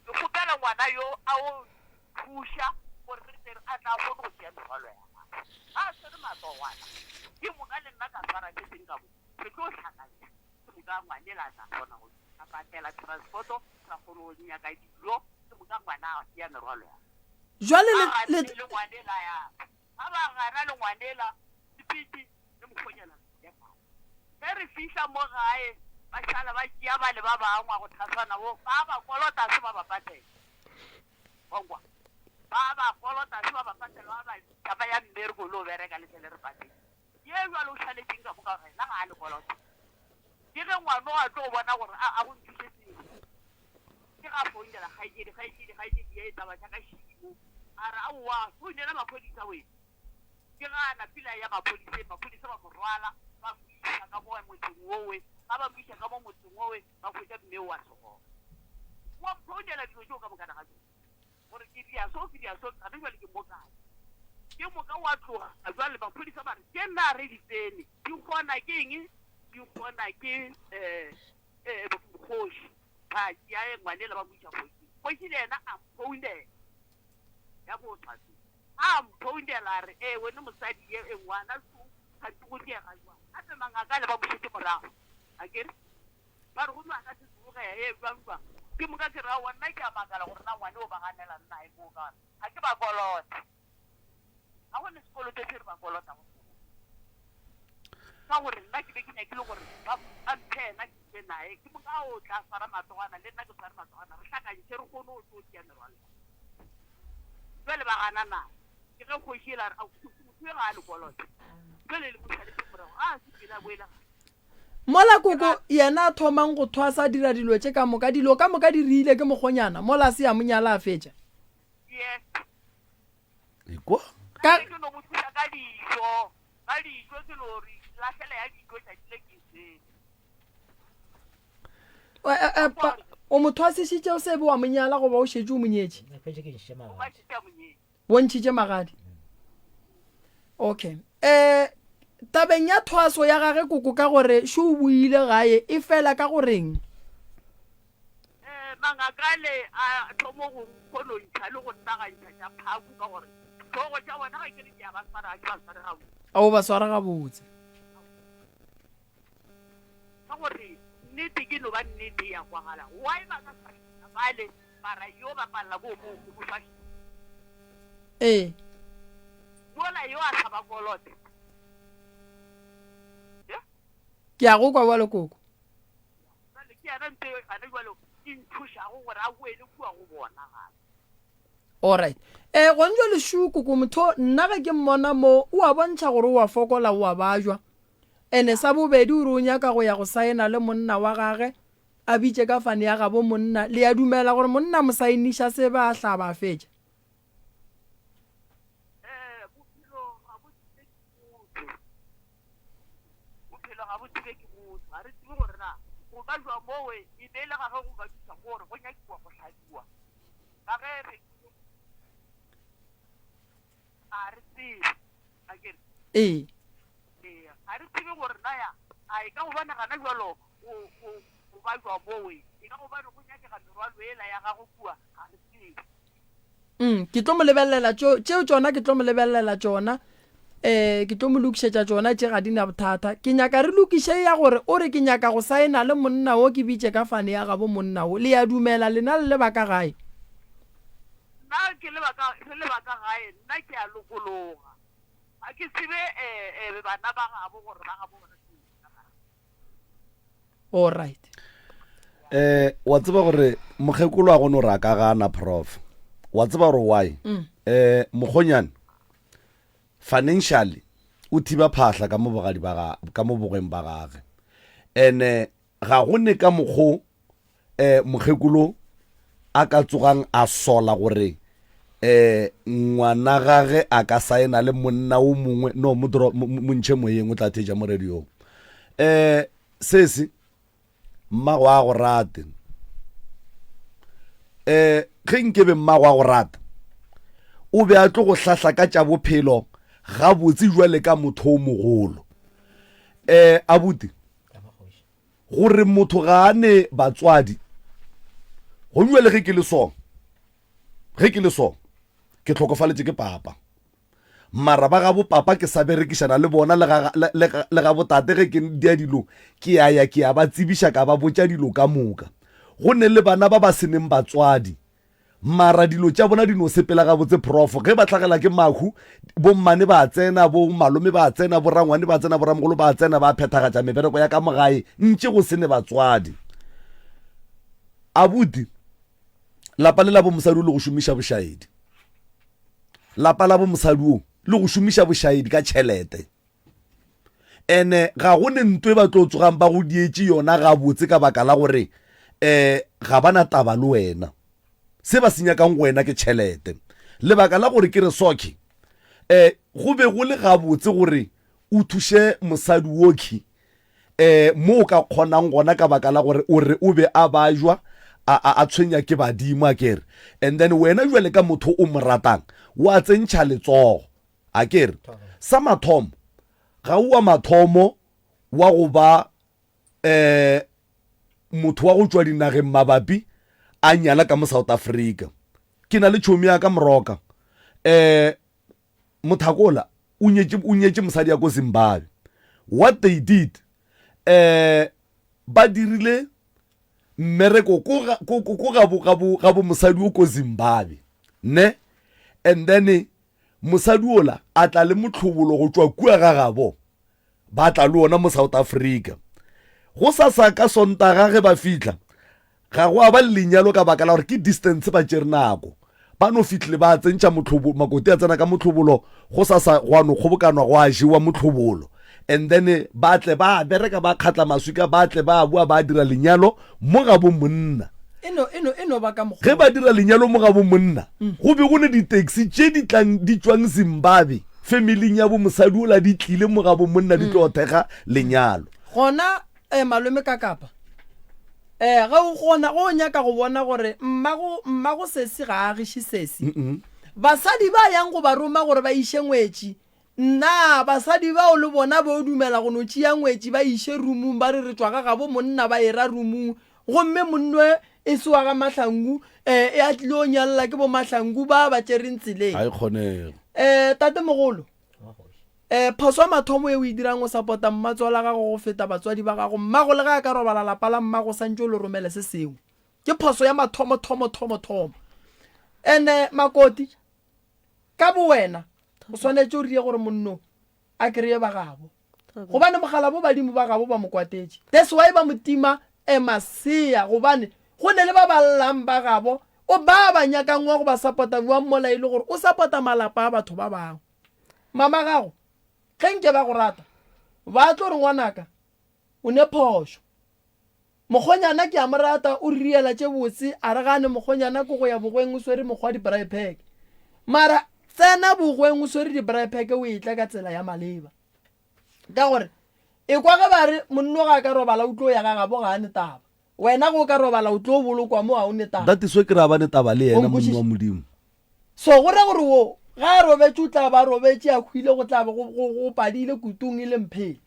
Ke kgopela ngwana yo a o thuša gore re tle a tla kgone go tšea merwalo ya gagwe. Ga a tshwere matsogwana, ke moka le nna ka swara se seng ka mo, re tlo hlakantšha. Ke moka ngwanela a tla kgona go a patela transport-o, ra kgona go nyaka dijo, ke moka ngwana a tšea merwalo ya gagwe. Jwale Ba le, le, ganne le ngwanela ya ka. Ga ba gana le ngwanela, Sepiti le mokgonyana ya ka. Ge re fihla mo gae, ba šala ba tšea bale ba bangwe go thaswana wo, ba ba kolota se ba ba patela. Wa nkwa? Ba ba kolota se ba ba patela, ba ba bitša ba ya mmereko lo bereka le tle le re patele. Ye bjalo o šaletšeng ka moka gore yena ga a le kolota. Ke ge ngwano a tlo bona gore a a go nthuše selo. Ke ga founela kgaetšedi, kgaetšedi, kgaetšedi ye taba tša ka šimo. A re aowa, founela maphodisa wee. Ke ga a napile a ya maphodiseng, maphodisa ba mo rwala ba mo iša ka mo motseng wowe. Ga ba mo iša ka mo motseng wowe ba hwetša mme o a se gona. Wa mphounela dilo tšeo ka mokana ga tšona. Gore ke dia so, ke dia so, gane jwale ke mo kae? Ke moka wa tloga jwale maphodisa ba re ke nna re di tsene, di kgona ke eng? Di kgona ke um kgoši. Ba tšea ngwanela ba mo iša kgošing. Kgoši le yena a mphounela ya bo tshwatse. A mphounela a re, ee wene mosadi ye e ngwana so gantsi go diega jwang? Gape mangaka le ba mo šetše morago. Akere ba re gomme a ka se tsoge e jwang jwang. Ke moka ke re aowa nna ke a makala gore na ngwane o ba ganelang nae moo ka gore ga ke ba kolote. Ga go ne sekoloto se re ba kolotago sona. Ka gore nna ke be ke nyakile gore ba ba mphe yena ke tšwe nae. Ke moka o tla swara matsogwana le nna ke sware matsogwana re hlakantšhe re kgone go tlo tšea merwalo. Jwale ba gana nae. Ke ge kgoši ela a re ao motho yo ga a le kolote. Jwale le mo šaletše morago ga a se pele a boele gae. Mola koko yena a thomang go thwasa a dira dilo tše ka moka, dilo ka moka di riile ke mokgonyana, mola a se a mo nyala a fetša. Yes. Ekwa. Ka. Gape ke no mo thuša ka dijo, ka dijo ke no re lahlela ya dijo tšatši le ke sele. E, e, pa, o mo thwasišitše o se be wa mo nyala goba o šetše o mo nyetše? Ke fetše ke ntšhitše O magadi. matšitše a mo nyetše. O ntšhitše magadi. Okay. Eh tabeng ya thwaso ya gage koko ka gore šo o boile gae e fela ka goreng? Eh mangakale a thomo go nkgonontšha le go nnagantšha tša phaku ka gore hlogo tša bona ga ke re ke a ba swara ga ke ba sware gabotse. A o ba swara gabotse. Ka gore nnete ke no ba nnete ya kwagala. Why ba ka swašiša bale mara yo ba palela ko mo go mo swašiša. Ee. Mola yo a sa ba kolote. Yeah. Ke a go kwa bjalo koko. Jwale ke yena nto e gane jwalo e ntšhošago gore a boele kua go bona gape. Alright. Eh gone jwale shu koko motho nna ge ke mmona mo o a bontšha gore o a fokola o a bajwa. Ene sa bobedi o re o nyaka go ya go saena le monna wa gage a bitše ka fane ya gabo monna. Le a dumela gore monna mo saeniša se ba a hlaba a fetša? Eh bophelo ga bo tsebe ke motho. Bophelo ga bo tsebe ke motho. Ga re tsebe gore na go ba jwa mowe e be e le ga ge go ba thuša gore go nyakiwa go hlabiwa. Ka ge re ga re tsebe. Akere? Ee. Ee, ga re tsebe gore na ya a e ka gobane gana jwalo go go go ba jwa mowe e ka gobane go nyakega merwalo ela ya gago kua ga re tsebe. Mm, ke tlo mo lebelela tšo tšeo tšona ke tlo mo lebelela tšona eh ke tlo mo lokišetša tšona tše ga di na bothata ke nyaka re lokiše ya gore o re ke nyaka go saena le monna wo ke bitše ka fane ya gabo monna wo le ya dumela lena le le ba ka gae Nna ke le ba ka re le ba ka gae nna ke a lokologa ga ke tsebe eh eh bana ba gabo gore ba gabo bona ke All right. Eh wa tseba gore mokgekolo a go no re a ka gana prof. Wa tseba gore why? Mm. Eh mokgonyane financially o thiba phahla ka mo bogadi ba ga ka mo bogweng ba gage. Ene ga go ne ka mokgo eh mokgekolo a ka tsogang a sola gore eh ngwana gage a ka saena le monna o mongwe no mo dro mo ntšhe moyeng o tla theetša mo radiong eh sesi mmago a go rate eh ge nkebe mmago a go rata o be a tlo go hlahla ka tša bophelo gabotse jwale ka motho o mogolo eh abuti Gore motho ga a ne batswadi. Go bjale ge ke le so, ge ke le so, ke hlokofaletše ke papa. Mara ba gabo papa ke sa berekišana le bona le ga, le, le, le gabo tate ge ke dia dilo, ke a ya ke a ba tsebiša ka ba botša dilo ka moka. Go ne le bana ba ba se neng batswadi. Mara dilo tša bona di no sepela gabotse prof. Ge ba hlagela ke mahu, bommane ba a tsena, bo malome ba a tsena, bo rangwane ba tsena, bo ramogolo ba a tsena, ba phethagatša mebereko ya ka mo gae ntše go se ne batswadi. Abuti, lapa le la bo mosadi o le go šomiša bošaedi. Lapa la bo mosadi o le go šomiša bošaedi ka tšhelete. Ene ga go ne nto e ba tlo tsogang ba go dietše yona gabotse ka baka la gore um ga ba na taba le wena. Se ba se nyakang go wena ke tšhelete. Lebaka la gore ke re soke, um go be go le gabotse gore o thuše mosadi wokhwi um mo o ka kgonang gona ka baka la gore o re o be a bajwa a, a, a tshwenya ke badimo akere. And then wena jwale ka motho o mo ratang wa tsentšha letsogo. A ke re, sa mathomo, ga o wa mathomo wa go ba um motho wa go tšwa dinageng mabapi a nyala ka mo South Africa. Ke na le tšhomi ya ka Moroka, um Mothakola o nyetše, o nyetše mosadi ya ko Zimbabwe. What they did, um ba dirile mmereko ko ga, ko, ko, ko gabo, gabo, gabo mosadi o ko Zimbabwe, ne? And then Mosadi wola a tla le mohlobolo go tšwa kua ga gabo, ba tla le wona mo South Africa. Gosasa ka Sontaga ge ba fihla, ga go a ba le lenyalo ka baka la gore ke distance ba tšere nako. Ba no fihlile ba tsentšha mohlobolo, makoti a tsena ka mohlobolo, gosasa gwa no kgobokanwa gwa jewa mohlobolo. And then ba tle ba bereka ba kgatla maswika, ba tle ba boa ba dira lenyalo mo gabo monna. E no, e no, e no ba ka mokgwa Ge ba dira lenyalo mo gabo monna, go be go ne di-taxi tše di tlang di tšwang Zimbabwe, familing ya bo mosadi ola di tlile mo gabo monna di tlo thekga lenyalo. Gona, eh, malome ka kapa, eh, ge o gona, ge o nyaka go bona gore mmago, mmago sesi ga a agiše sesi, basadi ba yang go ba roma gore ba iše ngwetši Na basadi bao le bona bo dumela go no tšea ngwetši ba iše rumung ba re re tšwa ga gabo monna ba era rumung gomme monno e se wa ga Mahlangu e a tlile o nyalla ke bo Mahlangu ba ba tšereng tseleng? Ga e kgonege. Eh tatemogolo eh phoso ya mathomo e o e dirang o sapota mmatswala gago go feta batswadi ba gago mmago le ge a ka robala lapa la mmago santše o le romele se sengwe ke phoso ya mathomo thomo thomo thomo ene makoti Ka bowena o swanetše o rie gore monno a kreye ba gabo gobane mogala bo badimo ba gabo ba mo kwatetše. That's why ba mo tima a masea gobane go ne le ba ba llang ba gabo o ba ba nyakang wa go ba sapota bjang mola e le gore o sapota malapa a batho ba bangwe. Mama gago ge nke ba go rata ba tlo re ngwanaka o ne phošo. Mokgonyana ke a mo rata, o re riela tše botse, a re gane mokgonyana ke go ya bogweng o swere mokgwa di-braai pack. Mara tsena bogweng o swere di-braai pack o etla ka tsela ya maleba. Ka gore ekwa ge ba re monno ga a ka robala o tlo ya ga gabo ga a ne taba. Wena ge o ka robala o tlo bolokwa mo ga o ne taba. That is why ke re a ba ne taba le O yena monna nkwešiša? wa Modimo. So go ra gore wo ga a robetše o tla ba a robetše a hwile go tla be go, go, go padile kutung e le mphele.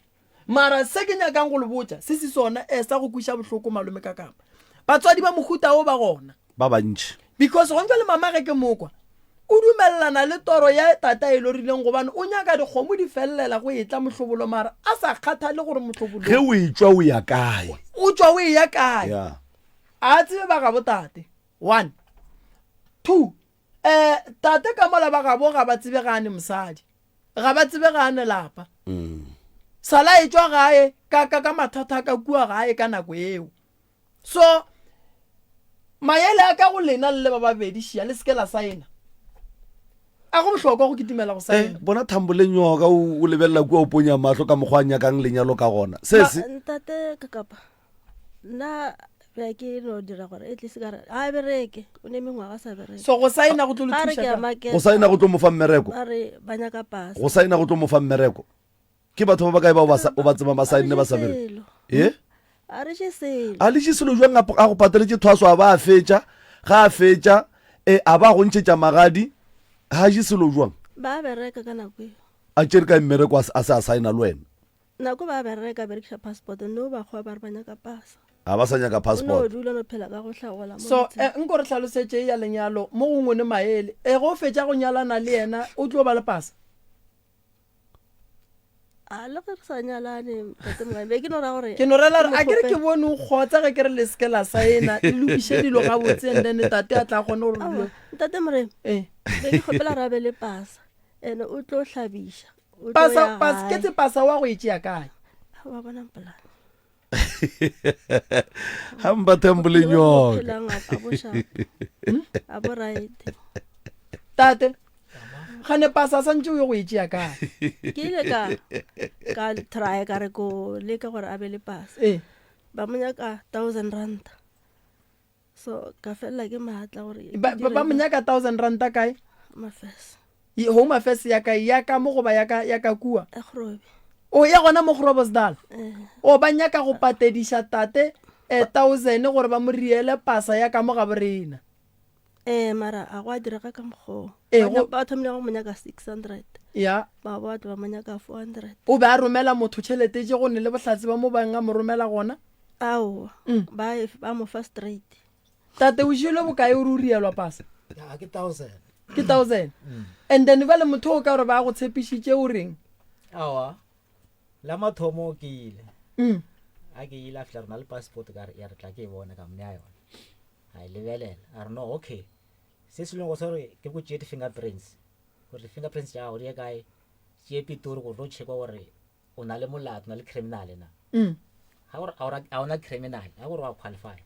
Mara se ke nyakang go le botša se se sona eh, sa go kwiša bohloko malome ka kapa. Batswadi ba mohuta wo ba gona. Ba bantši. Because gona jwale mama ge ke mokwa o dumelelana le toro ya tata e lorileng gobane o nyaka dikgomo di fellela go etla mohlobolo mara a sa kgathale gore mohlobolo Ge o etšwa o ya kae? o tšwa o eya kae. Yeah. A tsebe ba gabo tate. One. Two. Eh, tate ka mola ba gabo ga ba tsebe ga a ne mosadi. Ga ba tsebe ga a ne lapa. Mm. Sala e tšwa gae ka ka ka mathata a ka kua gae ka nako eo. So maele a ka go lena le le ba babedi šia le seke la saena. A go bohlokwa go kitimela go Eh, saena. bona thambo le nyoka o o lebelela kua o ponya mahlo ka mokgwa a nyakang lenyalo ka gona. Se se Ntate Kakapa, nna be ke no dira gore at least ka re a bereke o ne mengwaga sa bereke So go saena go tlo le ba re thuša ke a ka. maketa go saena go tlo mo fa mmereko. ba re ba nyaka pasa Go saena go tlo mo fa mmereko. Ke batho ba bakae bao ba sa- o ba tsebang ba saenne ba sa bereke? selo Eh? a re je selo A le je selo jwang a a go pateletše thwaso a ba a fetša, ga a fetša e a ba go ntšhetša magadi, ga a je selo jwang? ba bereka ka nako eo A tšere kae mmereko a se a se a saena le wena? Nako ba bereka berekiša passport no bakgowa ba re ba nyaka pasa. Ga ba sa nyaka O no passport. dula no phela ka go hlagola mo So motseng. eh, nko re hlalosetše ya lenyalo mo gongwe ne maele. E ge o fetša go nyalana le yena o tlo ba le pasa? A le ge re sa nyalane tate Moremi be ke no ra gore Ke no rela re a ke re ke bone o kgotsa ge ke re le seke la saena le lokiše dilo gabotse and then tate a tla kgone gore dilo ntate Moremi eh. be ke kgopela re a be le pasa ene o tlo hlabiša pasa pasa ke tse pasa wa go e tšea kae wa bona mpolane ga mpa thembole nyoka a bo right tate gane pasa santse o ye go e tšea kae ke ile ka ka try ka re ko leka gore a be le pasa ee ba mo nyaka thousand ranta so ka felela ke maatla gore ba ba mo nyaka thousand ranta kae mafes home affairs ya kae ya ka mo goba ya ka ya ka kua ya kgorobe o ya gona mo grobosdal eh. o ba nyaka go patediša tate eh, thousand gore ba mo riele pasa ya ka mo ga borena Ee, mara a go a direga ka mokgoo. Ee, Ba go- ba thomile go mo nyaka 600. Ya. Ba ba tlo ba mo nyaka 400. O be a romela motho tšhelete tše go ne le bohlatse ba mo bang a mo romela gona? Aowa. Mm. Ba e- ba mo fa straight. Tate o jelwe bokae o re o rielwa pasa? Ya, ke thousand. Ke thousand. And then bjale motho o ka gore ba go tshepišitše o reng? Aowa. La mathomo ke ile. Mm. A ke ile a fihla re na le passport ka re ya re tla ke e bona ka mo nea yona. A e lebelela a re no okay se se leng go se gore ke go tšee di-fingerprints gore di-fingerprints tša gago di ye kae tšee pitori gore tlo checkwa gore o na le molato o na le criminal na mm. ga gore a ona criminal ga gore wa qualify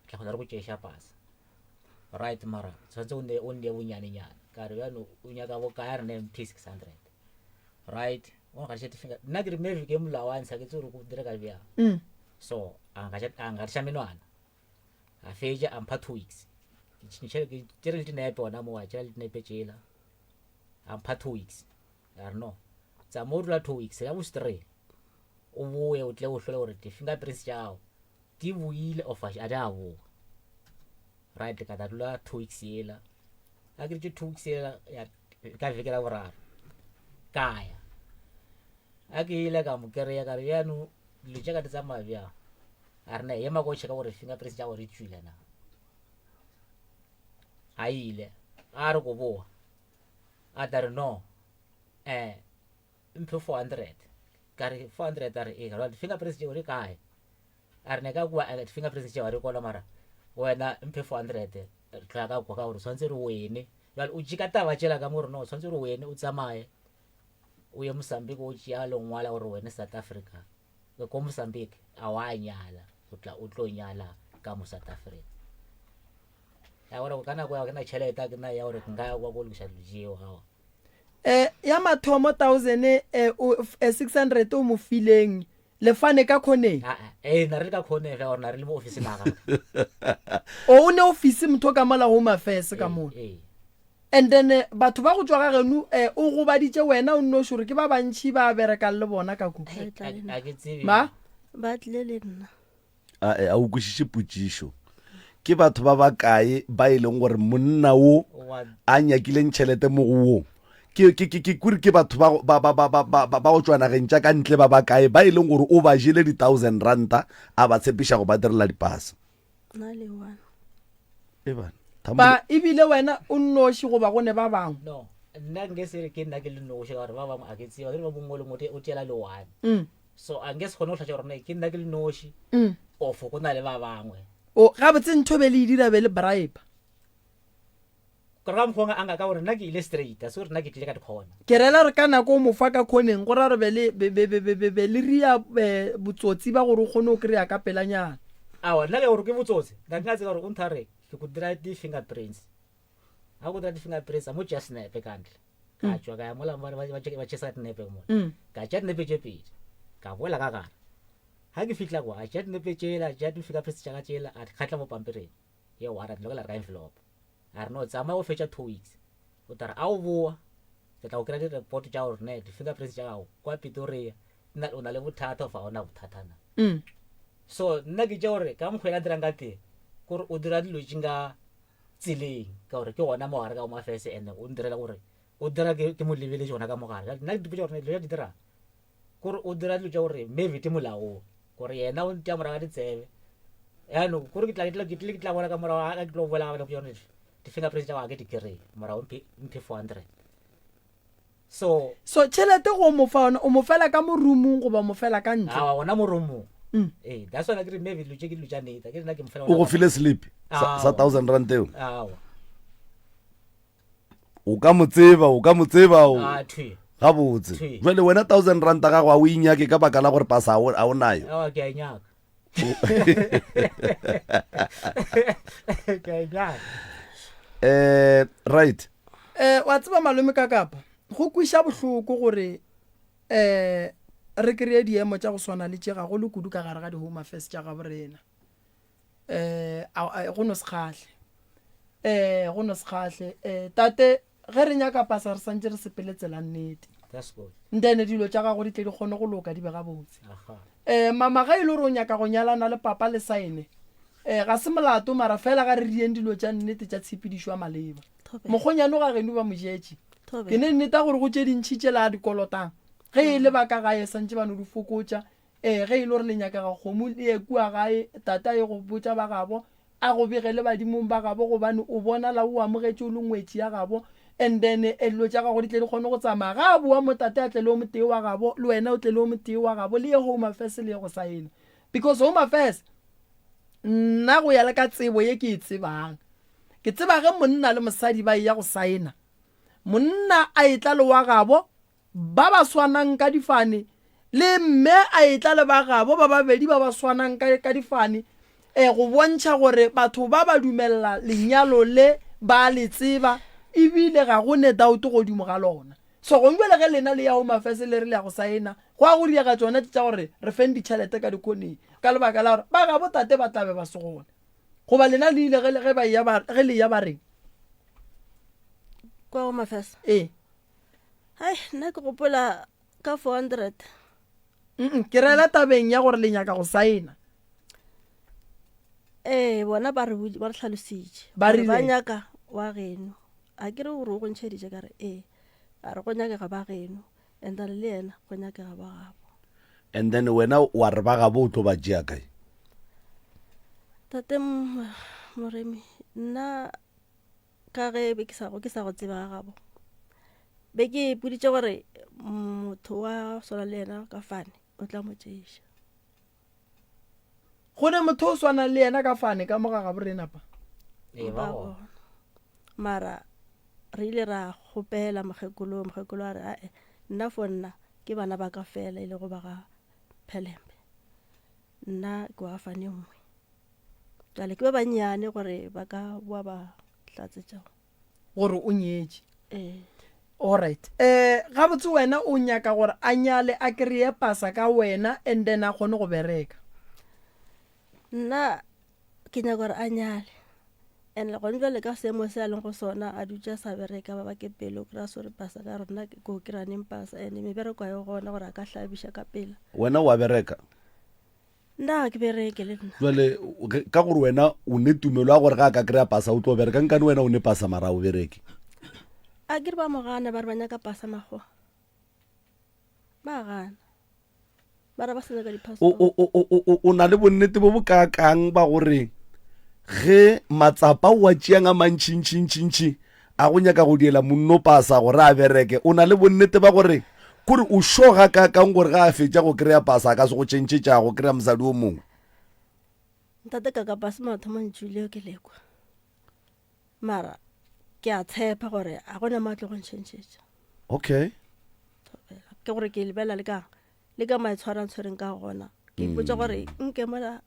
tla kgona re go tšeša pasa right mara tshwanetse o nne o nne bonyanenyana ka re bjano o nyaka bokae re ne mphe 600 right o ngadiša di-finger nna ke re maybe ke molao wa ntsha ke tse gore go direka bjang mm. so a ngadiša menwana a fetša a mpha two weeks ke tšere le dinepe gona moo a tšera le dinepe tšela a mpha two weeks a re no tsama o dula two weeks ya bos three o boye o tle o hlole gore di-fingerprints tša gago di boile of a di a boa right ka tla dula two weeks yela a ke two weeks yela ka veke la boraro ka ya a ke ile ka mo kry-a ka re bjano dilo tša ka di tsamaya bjang a re na ema ko checka gore fingerprints tša gore di tswile na a ile a re go boa a tla re no eh mphe 400 ka re 400 a re e ka fingerprints tšeo di kae a re ne ka kua eh, fingerprints tšeo re kola mara wena mphe 400 re tla ka kwa ka gore tshwanetse re wene jale o tšeka taba tšela ka mo gore no tshwanetse re wene o tsamaye o ye mosambiki o tšea lengwala gore wene south africa ko Mozambique a wa nyala o tla o tlo nyala ka mo South Africa ya gore ka nako ya ke na tšhelete a ke na ya gore nka ya kwa ko lokiša dilo tšeo gawa eh ya mathomo 1000 eh o 600 o mo fileng le fane ka khoneng a eh na re le ka khoneng ge gore na re le mo office na ga o o ne office motho ka mola home affairs ka mo ee And then eh, batho ba go tšwa ga geno eh, o gobaditše wena o nnoši gore ke ba bantši ba berekang le bona ka kua. Ba tla le nna. a ke tsebe Ma? Ba tlile le nna. A e, a o kwešiše potšišo. Ke batho ba bakae ba e leng gore monna wo wa a nyakileng tšhelete mo go wo ke ke ke ke kore ke batho ba ba ba ba ba ba ba go tšwa nageng tša ka ntle ba bakae ba e leng gore o ba jele di-thousand ranta a ba tshepiša go ba direla dipasa Nna le one. E bana. Ba ebile wena o nnoši goba go ne ba bangwe? No, nna nke se re ke nna ke le noši ka gore ba bangwe a ke tseba ke re ba mongwe le mongwe o tšela le one. Mm. So a nke se kgone go hlatša gore ke nna ke le noši Mm. ofo go na le ba bangwe. O gabotse ntho be le e dira be le bribe. Ka re ka mokgwa a nka ka gore nna ke ile straight a se gore nna ke tlile ka dikhona. Ke rela re ka nako o mo fa ka khoneng go ra re be le be be be be be le ria eh, botsotsi ba gore o kgone go kry-a ka pelanyana. Awa nna ke gore ke botsotsi nna ke tseba gore o ntha re ke go dira di-fingerprints ga go dira di-fingerprints a mo tšea senepe ka ntle ka tšwa ka ya mola ba ba ba tšesa dinepe mola Mm. ka tšea dinepe tše pedi ka boela ka gare ga ke fihla kwa a tšea dinepe tšela tšea di-fingerprints tša ka tšela a di kgatla mo pampiring ye wa ra lokela re ka envelope a re no tsamaya o fetša two weeks o tla re a o boa ke tla go kry-a di-report tša gore ne di-fingerprints tša gago kwa Pretoria nna o na le bothata ofa ona bothata na mm. so nna ke tše gore ka mokgwa ena dirang ka teng kore o dira dilo tše ka tseleng ka gore ke gona mogare ka o mafese and o ndirela gore o dira ke mo lebeletše gona ka mogare nna ke dipotsa gore dilo tša di dirang kore o dira dilo tša gore maybe ke molaong gore yena o ntia morago ga ditsebe yaanong kore ke tla ke tlile ke tla bona ka morago ga ke tlo boela ga bana yone di-fingerprints tša gage ke di kry morago mphe 400. So So tšhelete go mo fa yona o mo fela ka mo roomong goba o mo fela ka ntle? Awa gona mo roomong. Ee, that's why ke re maybe dilo tše ke dilo tša nnete. Ke re nna ke mo fela O go file slip sa sa 1000 rand eo. Awa. O ka mo tseba, o ka mo tseba o. Ah, thwi. Gabotse. Thwi. Jwale wena 1000 rand ya gago a o inyake ka baka la gore pasa a o a o nayo. Awa ke a e nyaka. Ke a e nyaka. Eh, right. Eh, wa tseba malome ka kapa go kwiša bohloko gore eh re kry-e diemo tša go swana le tše gagolo kudu ka gare ga di-home affairs tša gabo rena. Eh, go no se kgahle. Eh, go no se kgahle. Eh, tate ge re nyaka pasa re santše re sepele tsela nnete. That's good. Then dilo tša gago di tle di kgone go loka di be gabotse. Aha. Eh, mama ge e le gore o nyaka go nyalana le papa le saene, eh, ga se molato mara fela ga re rieng dilo tša nnete tša tshepedišo ya maleba. Thobela. Mokgonyane ga geno ba mo jetše. Thobela. Ke ne nnete ya gore go tše dintši tšela a di kolotang. Ge e le ba ka gae santše ba no di fokotša. Eh, ge e le gore le nyakega kgomo le ye kua gae, tate a ye go botša ba gabo, a go begele badimong ba gabo gobane o bonala o amogetše o le ngwetši ya gabo and then eh, dilo tša gago di tle di kgone go tsamaya. Ga a boa mo tate a tle le o motee wa gabo, le wena o tle le o motee wa gabo, le ye Home Affairs le ye go saena. Because Home Affairs nna go ya le ka tsebo ye ke e tsebang, Ke tseba ge monna le mosadi ba eya go saena, monna a etla le wa gabo ba ba swanang ka difane, le mme a etla le ba gabo ba babedi ba ba swanang ka, ka difane, e, go bontšha gore batho ba ba dumelela lenyalo le ba a le tseba, ebile ga go ne doubt godimo ga lona. So gong bjale ge lena le ya Home Affairs le re le ya go saena, go a go diega tšona tše tša gore re feng ditšhelete ka dikhoneng, ka lebaka la gore ba gabo tate ba tla be ba se gona. Goba lena le ile ge, ge ba eya ba, ge le eya ba reng? Kwa Home Affairs? Ee. Hai, nna ke gopola ka 400. Mm, ke rela tabeng ya gore le nyaka go saena. Ee, bona ba re ba re hlalositše. Ba Gore ba rile? nyaka wa geno. A ke re gore o go ntšheditše ka re ee. A re go nyakega ba geno. And then le yena go nyakega ba gabo. And then wena wa re ba gabo o tlo ba tšea kae? Tate Moremi, nna ka ge be ke sa go ke sa go tseba ga gabo, be ke ipoditše gore motho wa swana le yena ka fane o tla mo tšeiša. Go ne motho o swanang le yena ka fane ka mo ga gabo rena pa? Ee, ba gona. Mara re ile ra kgopela mokgekolo, mokgekolo a re ae nna for nna ke bana ba ka fela e lego ba ga Phelembe. Nna ke wa fane nngwe. Jale ke ba bannyane gore ba ka boa ba tlatsetša. Gore o nyetše. Ee. Alright. Eh gabotse wena o nyaka gore a nyale a kry-e pasa ka wena and then a kgone go bereka. Nna ke nyaka gore a nyale. And gone jwale ka seemo se a leng go sona a dutše a sa bereka ba ba ke pele o kry-a swere pasa ka rona ko kry-a neng pasa and mebereko a e gona gore a ka hlabiša ka pela. Wena wa bereka? Nna ga ke bereke le nna. Jwale ka gore wena o ne tumelo ya gore ga a ka kry-a pasa o tlo bereka, nkane wena o ne pasa mara o bereke? A ke re ba mo gana ba re ba nyaka pasa makgowa. Ba gana. Ba re ba sa nyaka di-passport. O na le bonnete bo bo kaakang ba gore ge matsapa o a tšeang a mantšintšintšintši a go nyaka go diela monno pasa gore a bereke, o na le bonnete ba gore kore o sure gakaakang gore ga a fetša go kry-a pasa a ka se go tšhentšhetša go kry-a mosadi o mongwe? Ntate ka ka pase mathomo ntšu leo ke lekwa mara ke a tshepa gore a gona mo a tlo go ntšhentšhetša. Okay. Ke gore ke lebelela le ka le ka maitshwaro a ntshwereng ka gona ke ipotša gore nke mola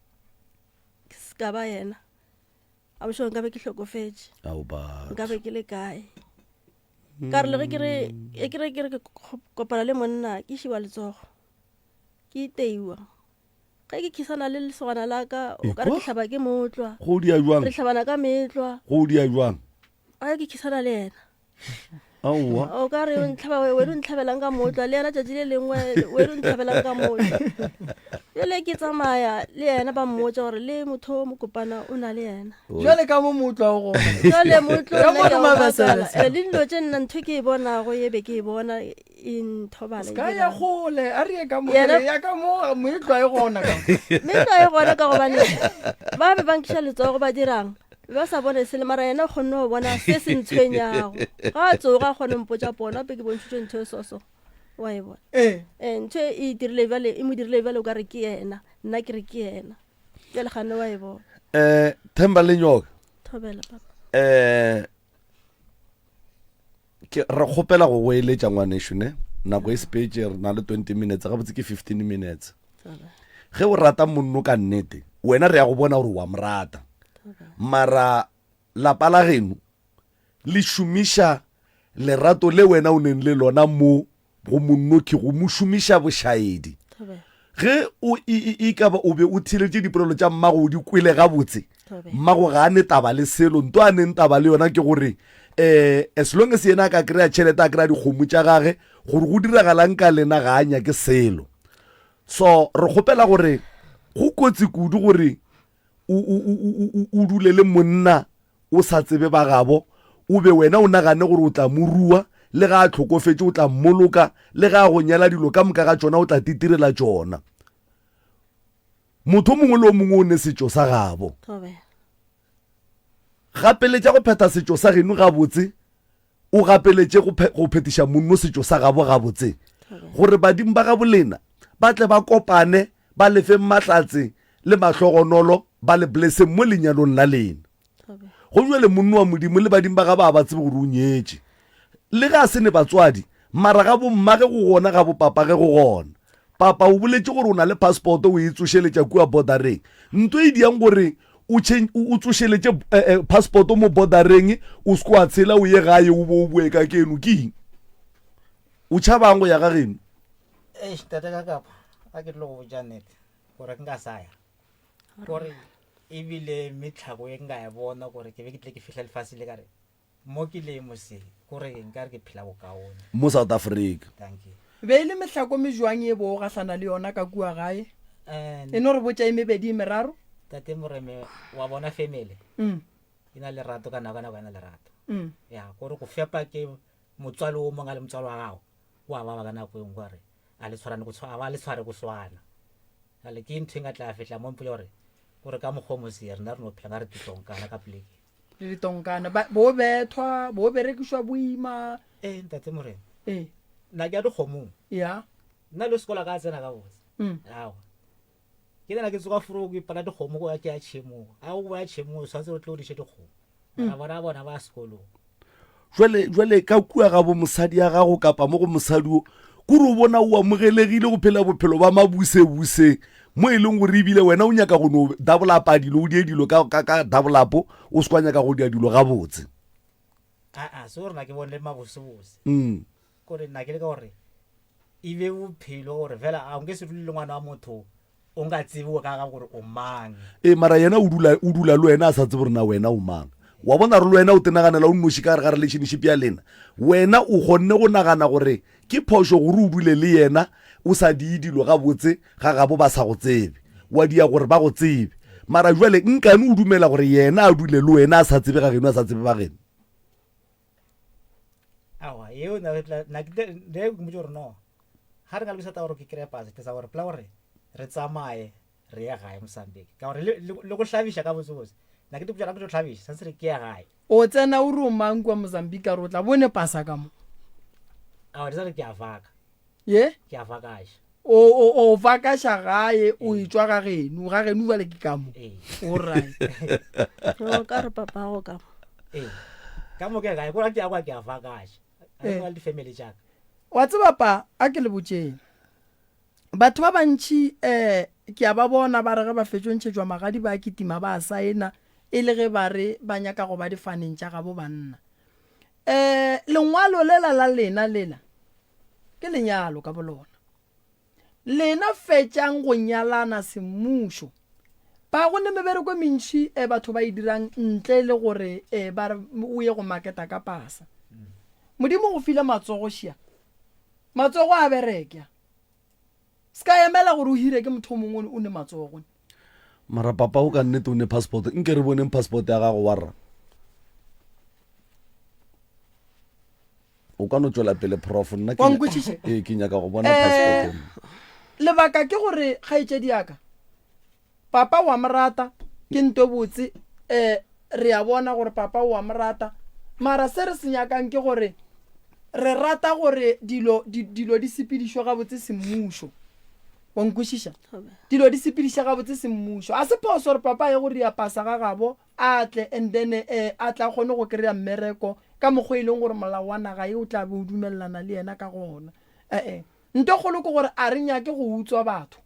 ke se ka ba yena I'm sure nkabe ke hlokofetše. Ao batho. Nkabe ke le kae. Ka re le ge ke re e ke re ke re ke kopana le monna ke šiwa letsogo. Ke iteiwa. Ge ke khisana le lesogana la ka o ka re ke hlaba ke motlwa. Go dia jwang? Re hlabana ka metlwa. Go dia jwang? A ke khisana le yena. Aowa. O ka re o ntlhaba wena o ntlhabelang ka motlwa le yena tšatši le lengwe wena o ntlhabelang ka motlwa. Jale ke tsamaya le yena ba mmotša gore le motho o mokopana o na le yena. Jale ka mo motlwa o gona. Jale motlwa Ka nna mo ke a re o mabesele. makala. Eh, le dilo tše nna ntho ke e bonago ye be ke e bona e nthobala. Se ka ya kgole a re ye ka mo Yena- ya ka mo metlwa e gona ka. Metlwa e gona ka gobane ba be ba nkiša letsogo ba dirang. Be ba sa bone selo mara yena o kgonne go bona se se ntshwenyago. Ga a tsoga a kgone mpotša pono gape ke bontšhitšwe ntho e soso. Wa e bona? Ee. Ee, ntho e e dirile bjale e mo dirile bjale o ka re ke yena. Nna ke re ke yena. Bjale gane wa e bona. Eh, Themba Lenyoka. Thobela papa. Eh, ke re kgopela go go eletša ngwanešu ne nako e sepetse re na le 20 minutes gabotse ke 15 minutes ge o rata monno ka nnete wena re ya go bona gore wa mo rata mara lapa la geno le šomiša lerato le wena o neng le lona mo go monnoki go mo šomiša bošaedi. Ge o e, e, e ka ba o be o theeleditše dipolelo tša mmago o di kwele gabotse, mmago ga a ne taba le selo. Nto a neng taba le yona ke gore um as long as yena a ka kry-a tšhelete a kry-a dikgomo tša gage, gore go diragalang ka lena ga a nyake selo. So re kgopela gore go kotsi kudu gore o, o, o, o, o dule le monna o sa tsebe ba gabo, o be wena o nagane gore o tla mo rua, le ga a hlokofetše o tla mmoloka, le ga a go nyala dilo ka moka ga tšona o tla titirela tšona. Motho o mongwe le o mongwe o ne setšo sa gabo. Gapeletša go phetha setšo sa geno gabotse, o gapeletše go, go phetiša monno setšo sa gabo gabotse, gore badimo ba gabo lena ba tle ba kopane ba lefeng mahlatse le mahlogonolo ba le blesseng mo lenyalong la lena. Go bjale monno wa Modimo le badimo ba gabo a ba tsebe gore o nyetše. Le ge a se ne batswadi, mara ga bommage go gona ga bopapage go gona. Papa o boletše gore o na le passport o e tsošeletša kua bordereng. Nto e diang gore o o tsošeletše eh, eh, passport mo bordereng o se wa tshela o ye gae o bo o boe ka keno ke eng? O tšhabang go ya ga geno? Eish, tate ka kapa a ke tlo go botša nnete gore ke nka sa ya gore ebile metlhako e nka e bona gore ke be ke tle ke fihla lefase le ka re Mo ke le mo se, ko re nkare ke phela bokaone. Mo South Africa. Dankie. Be e le mehlako mejwang ye bo o gahlana le yona ka kua gae? E no re botša e mebedi e meraro. Tate Moremi, wa bona family Mm. e na le lerato ka nako ka nako e na lerato. Mm. Ya, gore go fepa ke motswalo o mongwe a le motswalo wa gago, o a baba ka nako e nngwe gore a le tshwarane go tshwa, a ba le tshware go swana. Jale ke ntho e nka tla fihla mo mpotša gore gore ka mokgwa o mose rena re no phela ka re ditonkana ka poleke. Le ditonkana ba bo bethwa, bo berekišwa boima. Ee ntate Morena. Ee. Nna ke ya dikgomong. Ya. Nna le sekolo ka tsena ka botse. Mm. Awa. Ke nna ke tsoga furu ke ipala dikgomo go ya ke ya tšhemong. A go ya tšhemong o tshwanetse o tle o diše dikgomo. Mara bona bona ba sekolong. Jwale, jwale ka kua ga bo mosadi ya gago kapa mo go mosadi o, kore o bona o amogelegile go phela bophelo ba mabusebuse mo e leng gore ebile wena o nyaka go no dabolapa dilo o die dilo ka, ka, ka dabolapo o se kwa nyaka go dia dilo gabotse. Aa, se gore na ke bone le mabosebose. Mm. Kore nna ke le ka gore e be bophelo gore fela a nke se dule le ngwana wa motho o nka tsebe ka ga gore o mang. Ee, mara yena o dula, o dula le wena a sa tsebe gore na wena o mang. Wa bona gore le wena o tenaganela o nnoši ka gare ga relationship ya lena. Wena o kgonne go nagana gore ke phošo gore o dule le yena o sa diye dilo gabotse ga gabo ba sa go tsebe. Wa dia gore ba go tsebe. Mara jwale nkane o dumela gore yena a dule le wena a sa tsebe ga geno a sa tsebe ba geno. Aowa, yeo na na ke le ke mmotse gore no. Ga re ka lokisa taba gore ke kry-e pasa, ke tsa gore pela gore re tsamaye re ye gae Mozambique. Ka gore le le go hlabiša ka botsebotse. Na ke tlo ke tlo hlabiša, santse re ke ya gae. O tsena o re o mang kua Mozambique a re o tla bone pasa ka mo. Aowa, di sa re ke a vaka. Ye? Ke a vakaša. O o o vakaša gae o etšwa ga geno, ga geno jwale ke ka mo. Ee. Alright. O ka re papago ka mo. Ee. Ka mo ke gae, ko ra ke ya kwa ke a vakaša. A Ee. ke le di-family tša ka. Wa tseba pa, a ke le botšeng. Batho ba bantši um ke a ba bona ba re ge ba fetšo ntšhetšwa magadi ba kitima ba a saena e le ge ba re ba nyaka go ba difaneng tša gabo banna. Um lengwalo lela la lena lela ke lenyalo ka bolona. Lena fetšang go nyalana semmušo. Ba go ne mebereko e mentši e batho ba e dirang ntle le gore e ba re o ye go maketa ka pasa. Modimo go file matsogo šia. Matsogo a bereke. Se ka emela gore o hire ke motho o mongwe o ne matsogo. Mara papa o ka nnete o ne passport. Nke re boneng passport ya gago warra. O ka no tšwela pele prof nna ke Wa nkwešiša? Ee, ke nyaka go bona Eh, passport. lebaka ke gore kgaetšedi ya ka papa wa mo rata ke nto botse um re a bona gore papa o a mo rata mara se re se nyakang ke gore re rata gore dilo di, dilo di sepedišwe gabotse semmušo wa nkwešiša dilo di sepediša gabotse semmušo a se phoso gore papa ye go ria pasa ga gabo a tle and then eh, a tla kgone go kry-a mmereko ka mokgwa e leng gore molao wa naga ye o tla be o dumelelana le yena ka gona ee nto kgolo ke gore a re nyake go utswa batho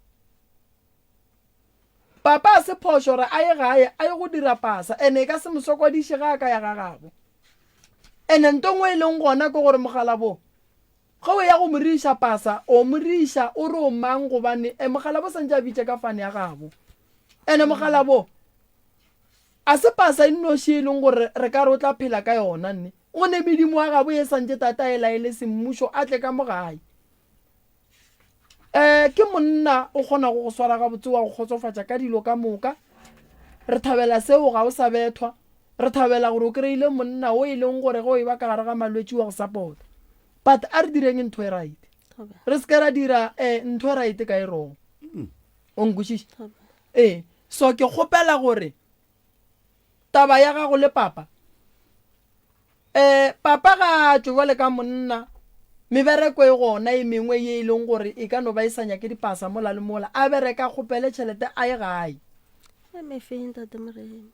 Papa a se phošo gore a ye gae a ye go dira pasa ene e ka se mo sokodiše ge a ka ya ga gabo. Ene nto nngwe e leng gona ke gore mogalabo ge o ya go mo riša pasa o mo riša o re o mang gobane e mogalabo santše a bitše ka fane ya gabo. Ene mogalabo a se pasa e nnoši e leng gore re ka re o tla phela ka yona nne. Go ne medimo wa gabo ye santše tata e laele semmušo a tle ka mo gae. Um ke monna o kgonago go swara gabotse wa go kgotsofatša ka dilo ka moka. Re thabela seo ga o sa bethwa. Re thabela gore o kry-ile monna o e leng gore ge o e ba ka gare ga malwetši wa go support-a. But a re direng ntho e right. Re se ke ra dira um ntho e right ka e wrong. O nkwešiša? Ee. So ke kgopela gore taba ya gago le papa um papa ga a tšwe jwale ka monna mebereko e gona e mengwe ye e leng gore e ka no ba e sa nyake dipasa mola le mola a bereka a kgopele tšhelete a ye gae. Mefeng tate Moremi.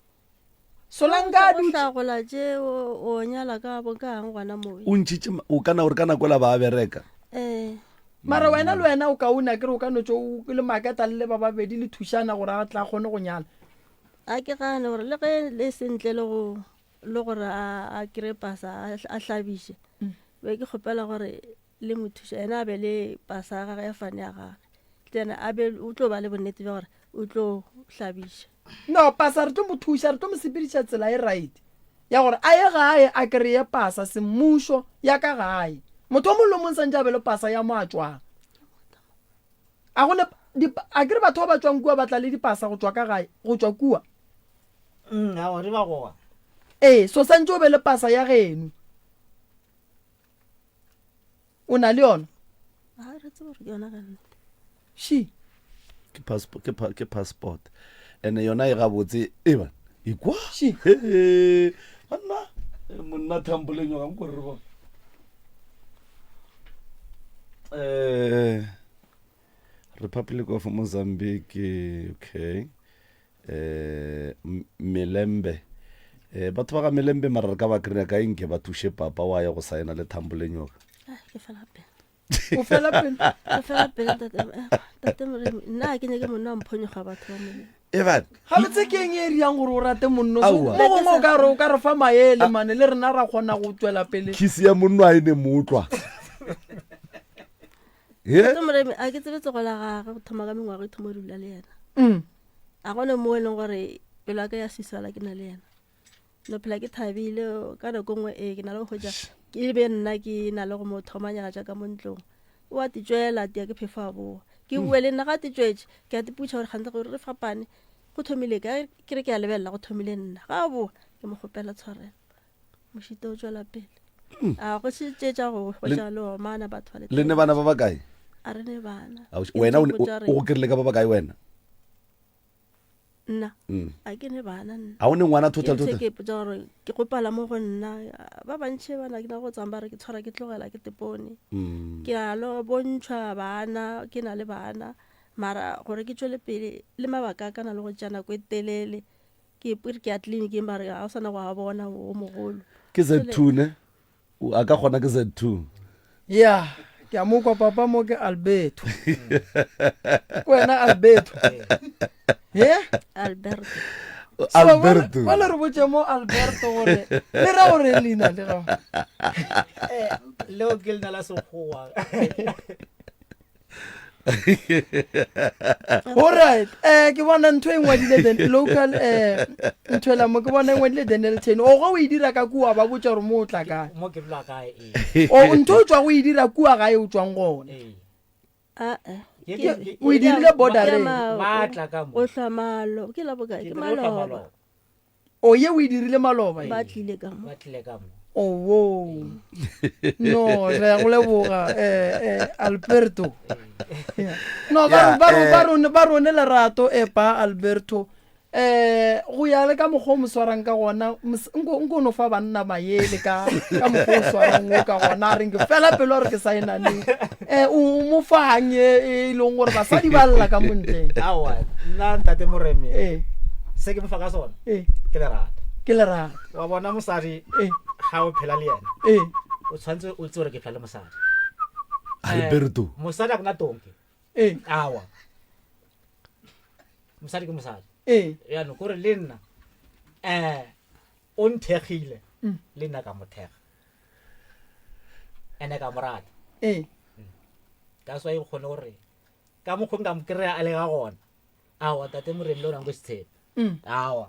Solanka a dutše. Hlagola tše o nyala ka bo kang gona mo. O ntšhitše o kana gore ka nako la ba bereka. Eh. Mara wena le wena o kaone a kere o ka no tšo o le maketa le le ba babedi le thušana gore a tla kgone go nyala. A ke gane gore le ge le se ntle le go le gore a a kry pasa a hlabiše mm. be ke kgopela gore le mo thuša ena a be le pasa ya gage ya fane ya gage then a be o tlo ba le bonnete bja gore o tlo hlabiša no pasa re tlo mo thuša re tlo mo sepediša tsela e right ya gore a ye gae a kry-e pasa semmušo ya ka gae motho o mongwe le mongwe santse a be le pasa ya mo a tswang a gone a kere batho ba ba tswang kua ba tla le dipasa go tswa ka gae go tswa kua Mm, aowa, di ba gona. Ee, so santse o be le pasa ya geno. O na le yona? Ga re tsebe gore ke yona ka nnete. She. Ke passport, ke, pa, ke passport. Ene yona e gabotse, e ba, e kwa? She. He, banna, eh, monna thamboleng yo ga nko re bona. Eh, Republic of Mozambique, okay. um Melembe um batho ba ga Melembe mara re ka ba kry-a kae nke ba thuše papa wa ye go saena le thambo le nyoka ah, ke fela pelo o fela pelo ke fela pelo tate eh, tate moremi nna ga ke nyake monna wa mphonyoga batho ba molemo eban gabotse ke eng e riang gore o rate monno Aowa. mo gongwe o ka re o ka re fa maele mane le rena ra kgona go tswela pele kisi ya monno a e ne mootlwa He? tate moremi a ke tsebe tsogo la gage go thoma ka mengwaga e thoma dula le yena Mm. A gona mo e leng gore pelo ya ka ya swiswala ke na le yena. No phela ke thabile ka nako nngwe ee ke na le go hwetša ke be nna ke na le go mo thomanyana jaaka mo ntlong. O a titšwela tia ke phefo a boa. Ke boe le nna ga titšwetše ke a tiputša gore gante gore re fapane go thomile kae ke re ke a lebelela go thomile nna. Ga a boa ke mo kgopela tshwarelo. Mošito o tšwela pele. A go se tše tša go hwetša le omana batho ba le ne bana ba bakae? A re ne bana. Wena o go kry-ile ka ba bakae wena? Nna mm. a ke ne bana nna. A o ne ngwana total total? Ke ipotsa gore ke gopala mo go nna ba bantši bana ke na go tsang ba re ke tshwara ke tlogela ke tepone. Mm. Ke a lo bontšhwa bana ke na le bana mara gore ke tšwele pele le mabaka a ka na le go tšea nako e telele ke re ke ya tleliniking ba re ga o sana go a bona o mogolo ke z2 ne a ka kgona ke z2 ya ke a mo kwa papa mo ke alberto ke wena alberto ye alberto alberto ba le re botse mo alberto gore le ra gore leina le ga eh, leo ke leina la sekgowa Alright, eh ke bona ntho e ngwadile then local eh ntho ela mo ke bona e ngwadile Daniel Ten. O go o e dira ka kua ba botša gore mo o tla kae. Mo ke dula kae ee. O ntho o tswa go e dira kua gae o tswang gona. Ee. Ah, eh. O e dirile bordereng. Ba tla ka mo. O hlwa malo, ke la bokae? Ke maloba. O ye o e dirile maloba Ba tlile ka mo. Ba tlile ka mo. Owo. No, re ya go leboga eh eh Alberto. Yeah. No, ba Yeah, ba eh. ba rone ba rone lerato epa Alberto. Um go ya le ka mokgwa o mo swarang ka gona, nko nko no fa banna maele ka ka mokgwa o swarang o ka gona, a reng ke fela pelo a re ke saenaneng. Um o mo fang e e leng gore basadi ba lla ka montle. Aowa, nna ntate Moremi, Ee. se ke mo fa ka sona Ee. ke lerato. Ke lerato. Wa bona mosadi Ee. ga o phela le yena, Ee. o tshwanetse o itse gore ke phela le mosadi. Alberto. Mosadi a gona tonki. Ee. Aowa. Mosadi ke mosadi. Ee. Jaanong kore le nna um o nthegile mm. le nna ka mo thega ene ka mo rata. Ee. That's why o kgone gore ka mokgwa nka mo kry-a a le ka gona. Aowa tate Moremi le ona nko se tshepe. Mm. Aowa.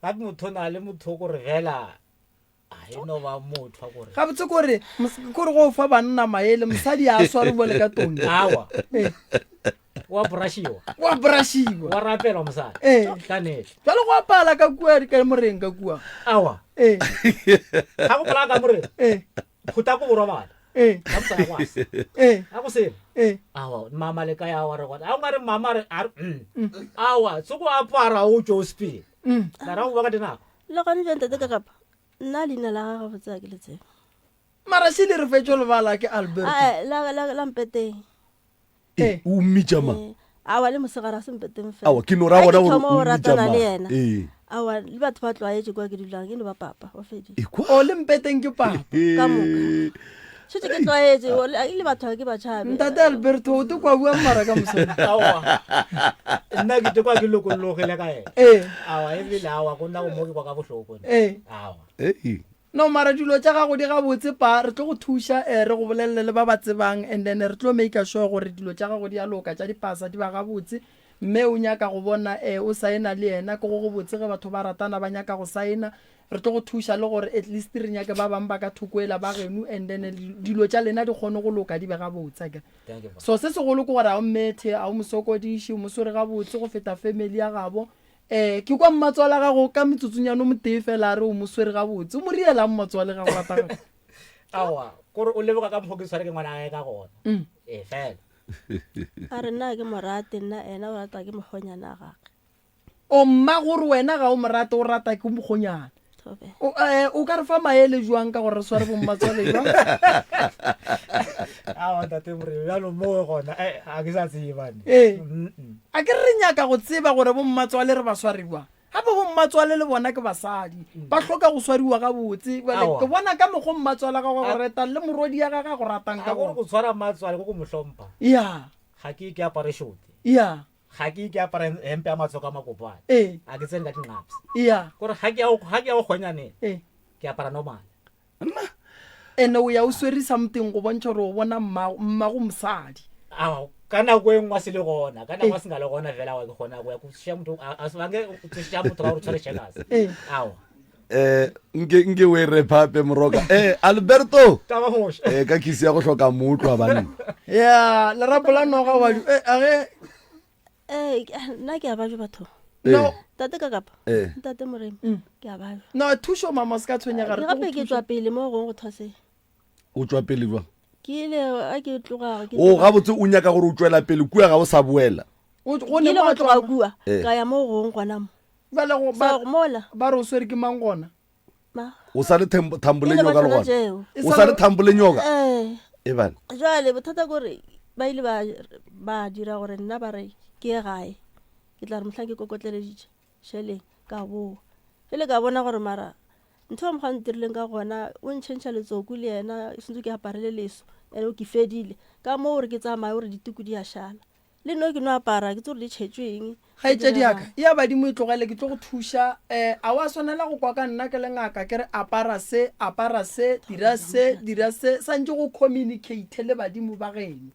Gape motho o na le motho o kore fela a e no ba motho wa kore. Gabotse kore kore go fa banna maele mosadi a sware bole ka tonki. Aowa. Ee. Wa brushiwa. Wa brushiwa. Wa rapelwa mosadi. Ee. Ka nnete. Jwale go apala ka kua ka moreng ka kua. Aowa. Ee. Ga go pala ka moreng. Ee. Phuta ko borobala. Ee. Ga mosadi wa se. Ee. Ga go selo. Ee. Aowa mama le ka ya wa re gona. A o ka re mama re a re mm. Aowa tsoko apara o tšo o sepele. Mm. Ka ra go bua ka dinako. Le gone bjang tate ka kapa nna leina la gagwe gabotse ga ke le tsebe. Mara se le re fetšo lebala ke Alberto. Ae, la la la mpeteng. Ee. O mmitša mang? Ee. Aowa le mosegare ga se mpeteng fela. Aowa ke no ra Ga gona ke gore thoma o go mmitša ratana le mang. yena. Ee. Aowa le batho ba tlwaetše kwa ke dulang e no ba papa wa fedile. Ekwa. O le mpeteng ke papa. Ka moka. Šetše ke tlwaetše o le le batho ga ke ba tšhabe. Ntate Alberto o te kwa bua mara ka mosadi. Aowa. Nna ke te kwa ke lokollogile ka yena. Ee. Aowa ebile aowa go nna go mo ke kwa ka bohloko. Ee. Aowa. Ei. No mara dilo tša gago di gabotse pa re tlo go thuša eh, re go bolelele le ba ba tsebang and then re tlo make sure gore dilo tša gago di a loka tša dipasa di ba gabotse mme o nyaka go bona eh, o saena le yena ke go go botse ge batho ba ratana ba nyaka go saena re tlo go thuša le gore at least re nyake ba bangwe ba ka thoko ela ba geno and then dilo tša lena di kgone go loka di be gabotse akere so se segolo ke gore a o mmethe a o mo sokodiše o mo swere gabotse go feta family ya gabo Ee, ke kwa mmatswale gago ka metsotsonyana o motee fela a re o mo swere gabotse. O mo rielang mmatswale ga go rata gagwe? Aowa, kore o leboga ka mokgwa ke tshware ke ngwana gae ka gona. Mm. Ee, fela. A re nna ga ke mo rate, nna ena o rata ke mokgonyana a gagwe. O mma gore wena ga o mo rate, o rata ke mokgonyana. Thobela. O, eh, o ka re fa maele jwang ka gore re sware bommatswale jwang? Aowa tate Moremi, bjalo moo gona eh, ga ke sa tseba ne. Ee. Mm-mm. A ke re re nyaka go tseba gore bommatswale re ba sware jwang. Gape bommatswale le bona ke basadi, ba hloka go swariwa gabotse. Bjale Aowa. ke bona ka mokgo mmatswale a gagwe a go A- retang le morwedi ya gagwe a go ratang ka A gore gona. go tshwara mmatswale ke go mo hlompha. Ya, Ga ke ke apare shoti. ya. Ga ke ke apara hempe ya matsogo a makopana. Ee. A ke tsene ka dinqaps. Ya. Kore ga ke ya go- ga ke ya go kgonyaneng. Ee. Ke apara normal. Nna. Ene o ya o swere something go bontšha gore o bona mmago, mmago mosadi. Aowa, ka nako e nngwe a se le gona, ka nako Ee. a se nga le gona fela aowa ke kgona go ya ko tsoša motho, a- a se bange o tsoša motho ka gore o tshware checkers. Ee. Aowa. Eh, nke nke o e re phape moroka. Eh, Alberto. Taba moše. Eh, ka kisi ya go hloka mootlwa banna. Ya, lerapo la noga wa di, eh, a ge. Eh, nna ke a bajwa batho. No. Ntate ka kapa. Eh. Ntate Moremi. Ke a bajwa. No, thušo mama, se ka tshwenyega, re tlo go Gape ke thuša. tšwa pele mo gongwe go thwaseng. O tšwa pele jwang? Ke ile a ke tloga ke O gabotse o nyaka gore o tšwela pele kua ga o sa boela. O go Ke ne ile mo go tloga tloga kua, Eh. ka ya mo gongwe gona mo. Bjale go ba So, mola. Ba re o swere ke mang gona? Ma. O sa le thambo le E le nyoka le ba gona? tšona tšeo. O sa le thambo le nyoka? Eh. E bana. Jwale bothata ke gore ba ile ba ba dira gore nna ba re ke ye gae. Ke tla re mohlang ke kokotleleditše šeleng ka boa. Jwale ka bona gore mara ntho e mokgwa ntirileng ka gona o ntšhentšha letsoku le yena sentse ke apare le leso ene o ke fedile ka moo gore ke tsamaye gore dituku di a šala le nno ke no apara ke tse gore di tšhetšwe eng. Kgaetšedi ya ka, ya badimo e tlogele, ke tlo go thuša. Um a wa swanela go kwa ka nna ke le ngaka ke re apara se, apara se, dira se, dira se, santše go communicate le badimo ba geno.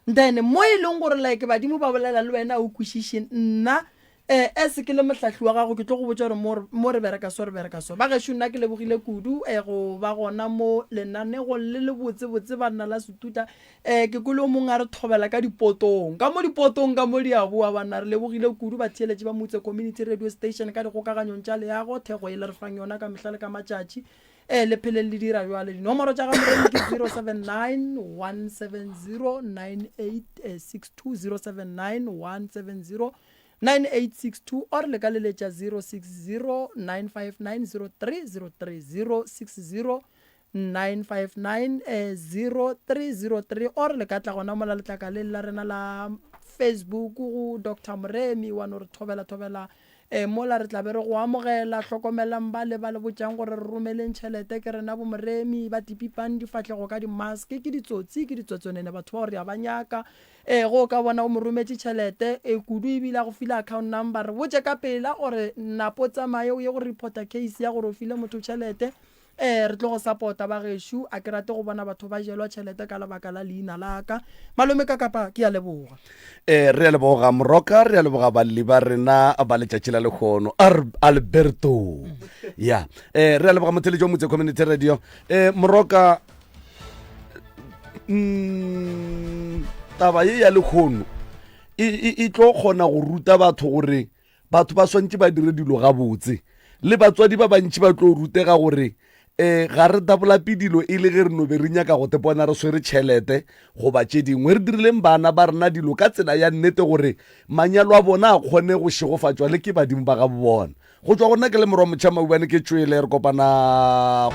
Then mo e leng gore like badimo ba bolela le wena o kwešiše, nna um as ke le mohlahli wa gago ke tlo go botša gore mo, mo re bereka so, re bereka so. Ba gešo nna ke lebogile kudu um go ba gona mo lenanegong le le botsebotse banna la Setuta. Eh, ke kwele o mongwe a re thobela ka dipotong. Ka mo dipotong ka mo di a boa banna. Re lebogile kudu batheeletši ba Moutse Community Radio Station ka dikgokaganyong tša leago, thekgo ye le re fang yona ka mehla le ka matšatši. Eh, le pheleng le dira bjale. Dinomoro tša ga Moremi ke 079 170 9862, 079 170. 9862 or le ka leletša 060 959 0303 060 959 0303 or le ka tla gona mola letlakaleng la rena la Facebook go Doctor Moremi wa no re thobela thobela e mola re tla be re go amogela. Hlokomelang ba le ba le botšang gore re romeleng tšhelete ke rena bo Moremi ba tipipang difahlego ka di-mask ke ditsotsi ke ditswetswenene batho bao re a ba nyaka. E go ka bona o mo rometše tšhelete e kudu ebile a go file account number re botše ka pela gore napo tsamaye o ye go reporta case ya gore o file motho tšhelete. Ee, re tlo go sapota ba gešo. A ke rate go bona batho ba jelwa tšhelete ka lebaka la leina la ka. Malome Kakapa, ke a leboga. Ee, re a leboga Moroka, re a leboga balli ba rena ba letšatši la lehono. Ar Alberto. Ya. Eh, re a leboga motheletši wa Motse Community Radio. Eh, Moroka, mm, taba ye ya lehono e, e, e tlo kgona go ruta batho gore Batho ba swantše ba dire dilo gabotse. Le batswadi ba bantši ba tlo rutega gore um ga re dabolape dilo e le ge re no be re nyaka go tepona re swere tšhelete goba tše dingwe. Re dirileng bana ba rena dilo ka tsela ya nnete gore manyalo a bona a kgone go šegofatšwa le ke badimo ba gabo bona. Go tšwa go nna ke le Morwa Motšha Maubane ke tšwele, re kopana.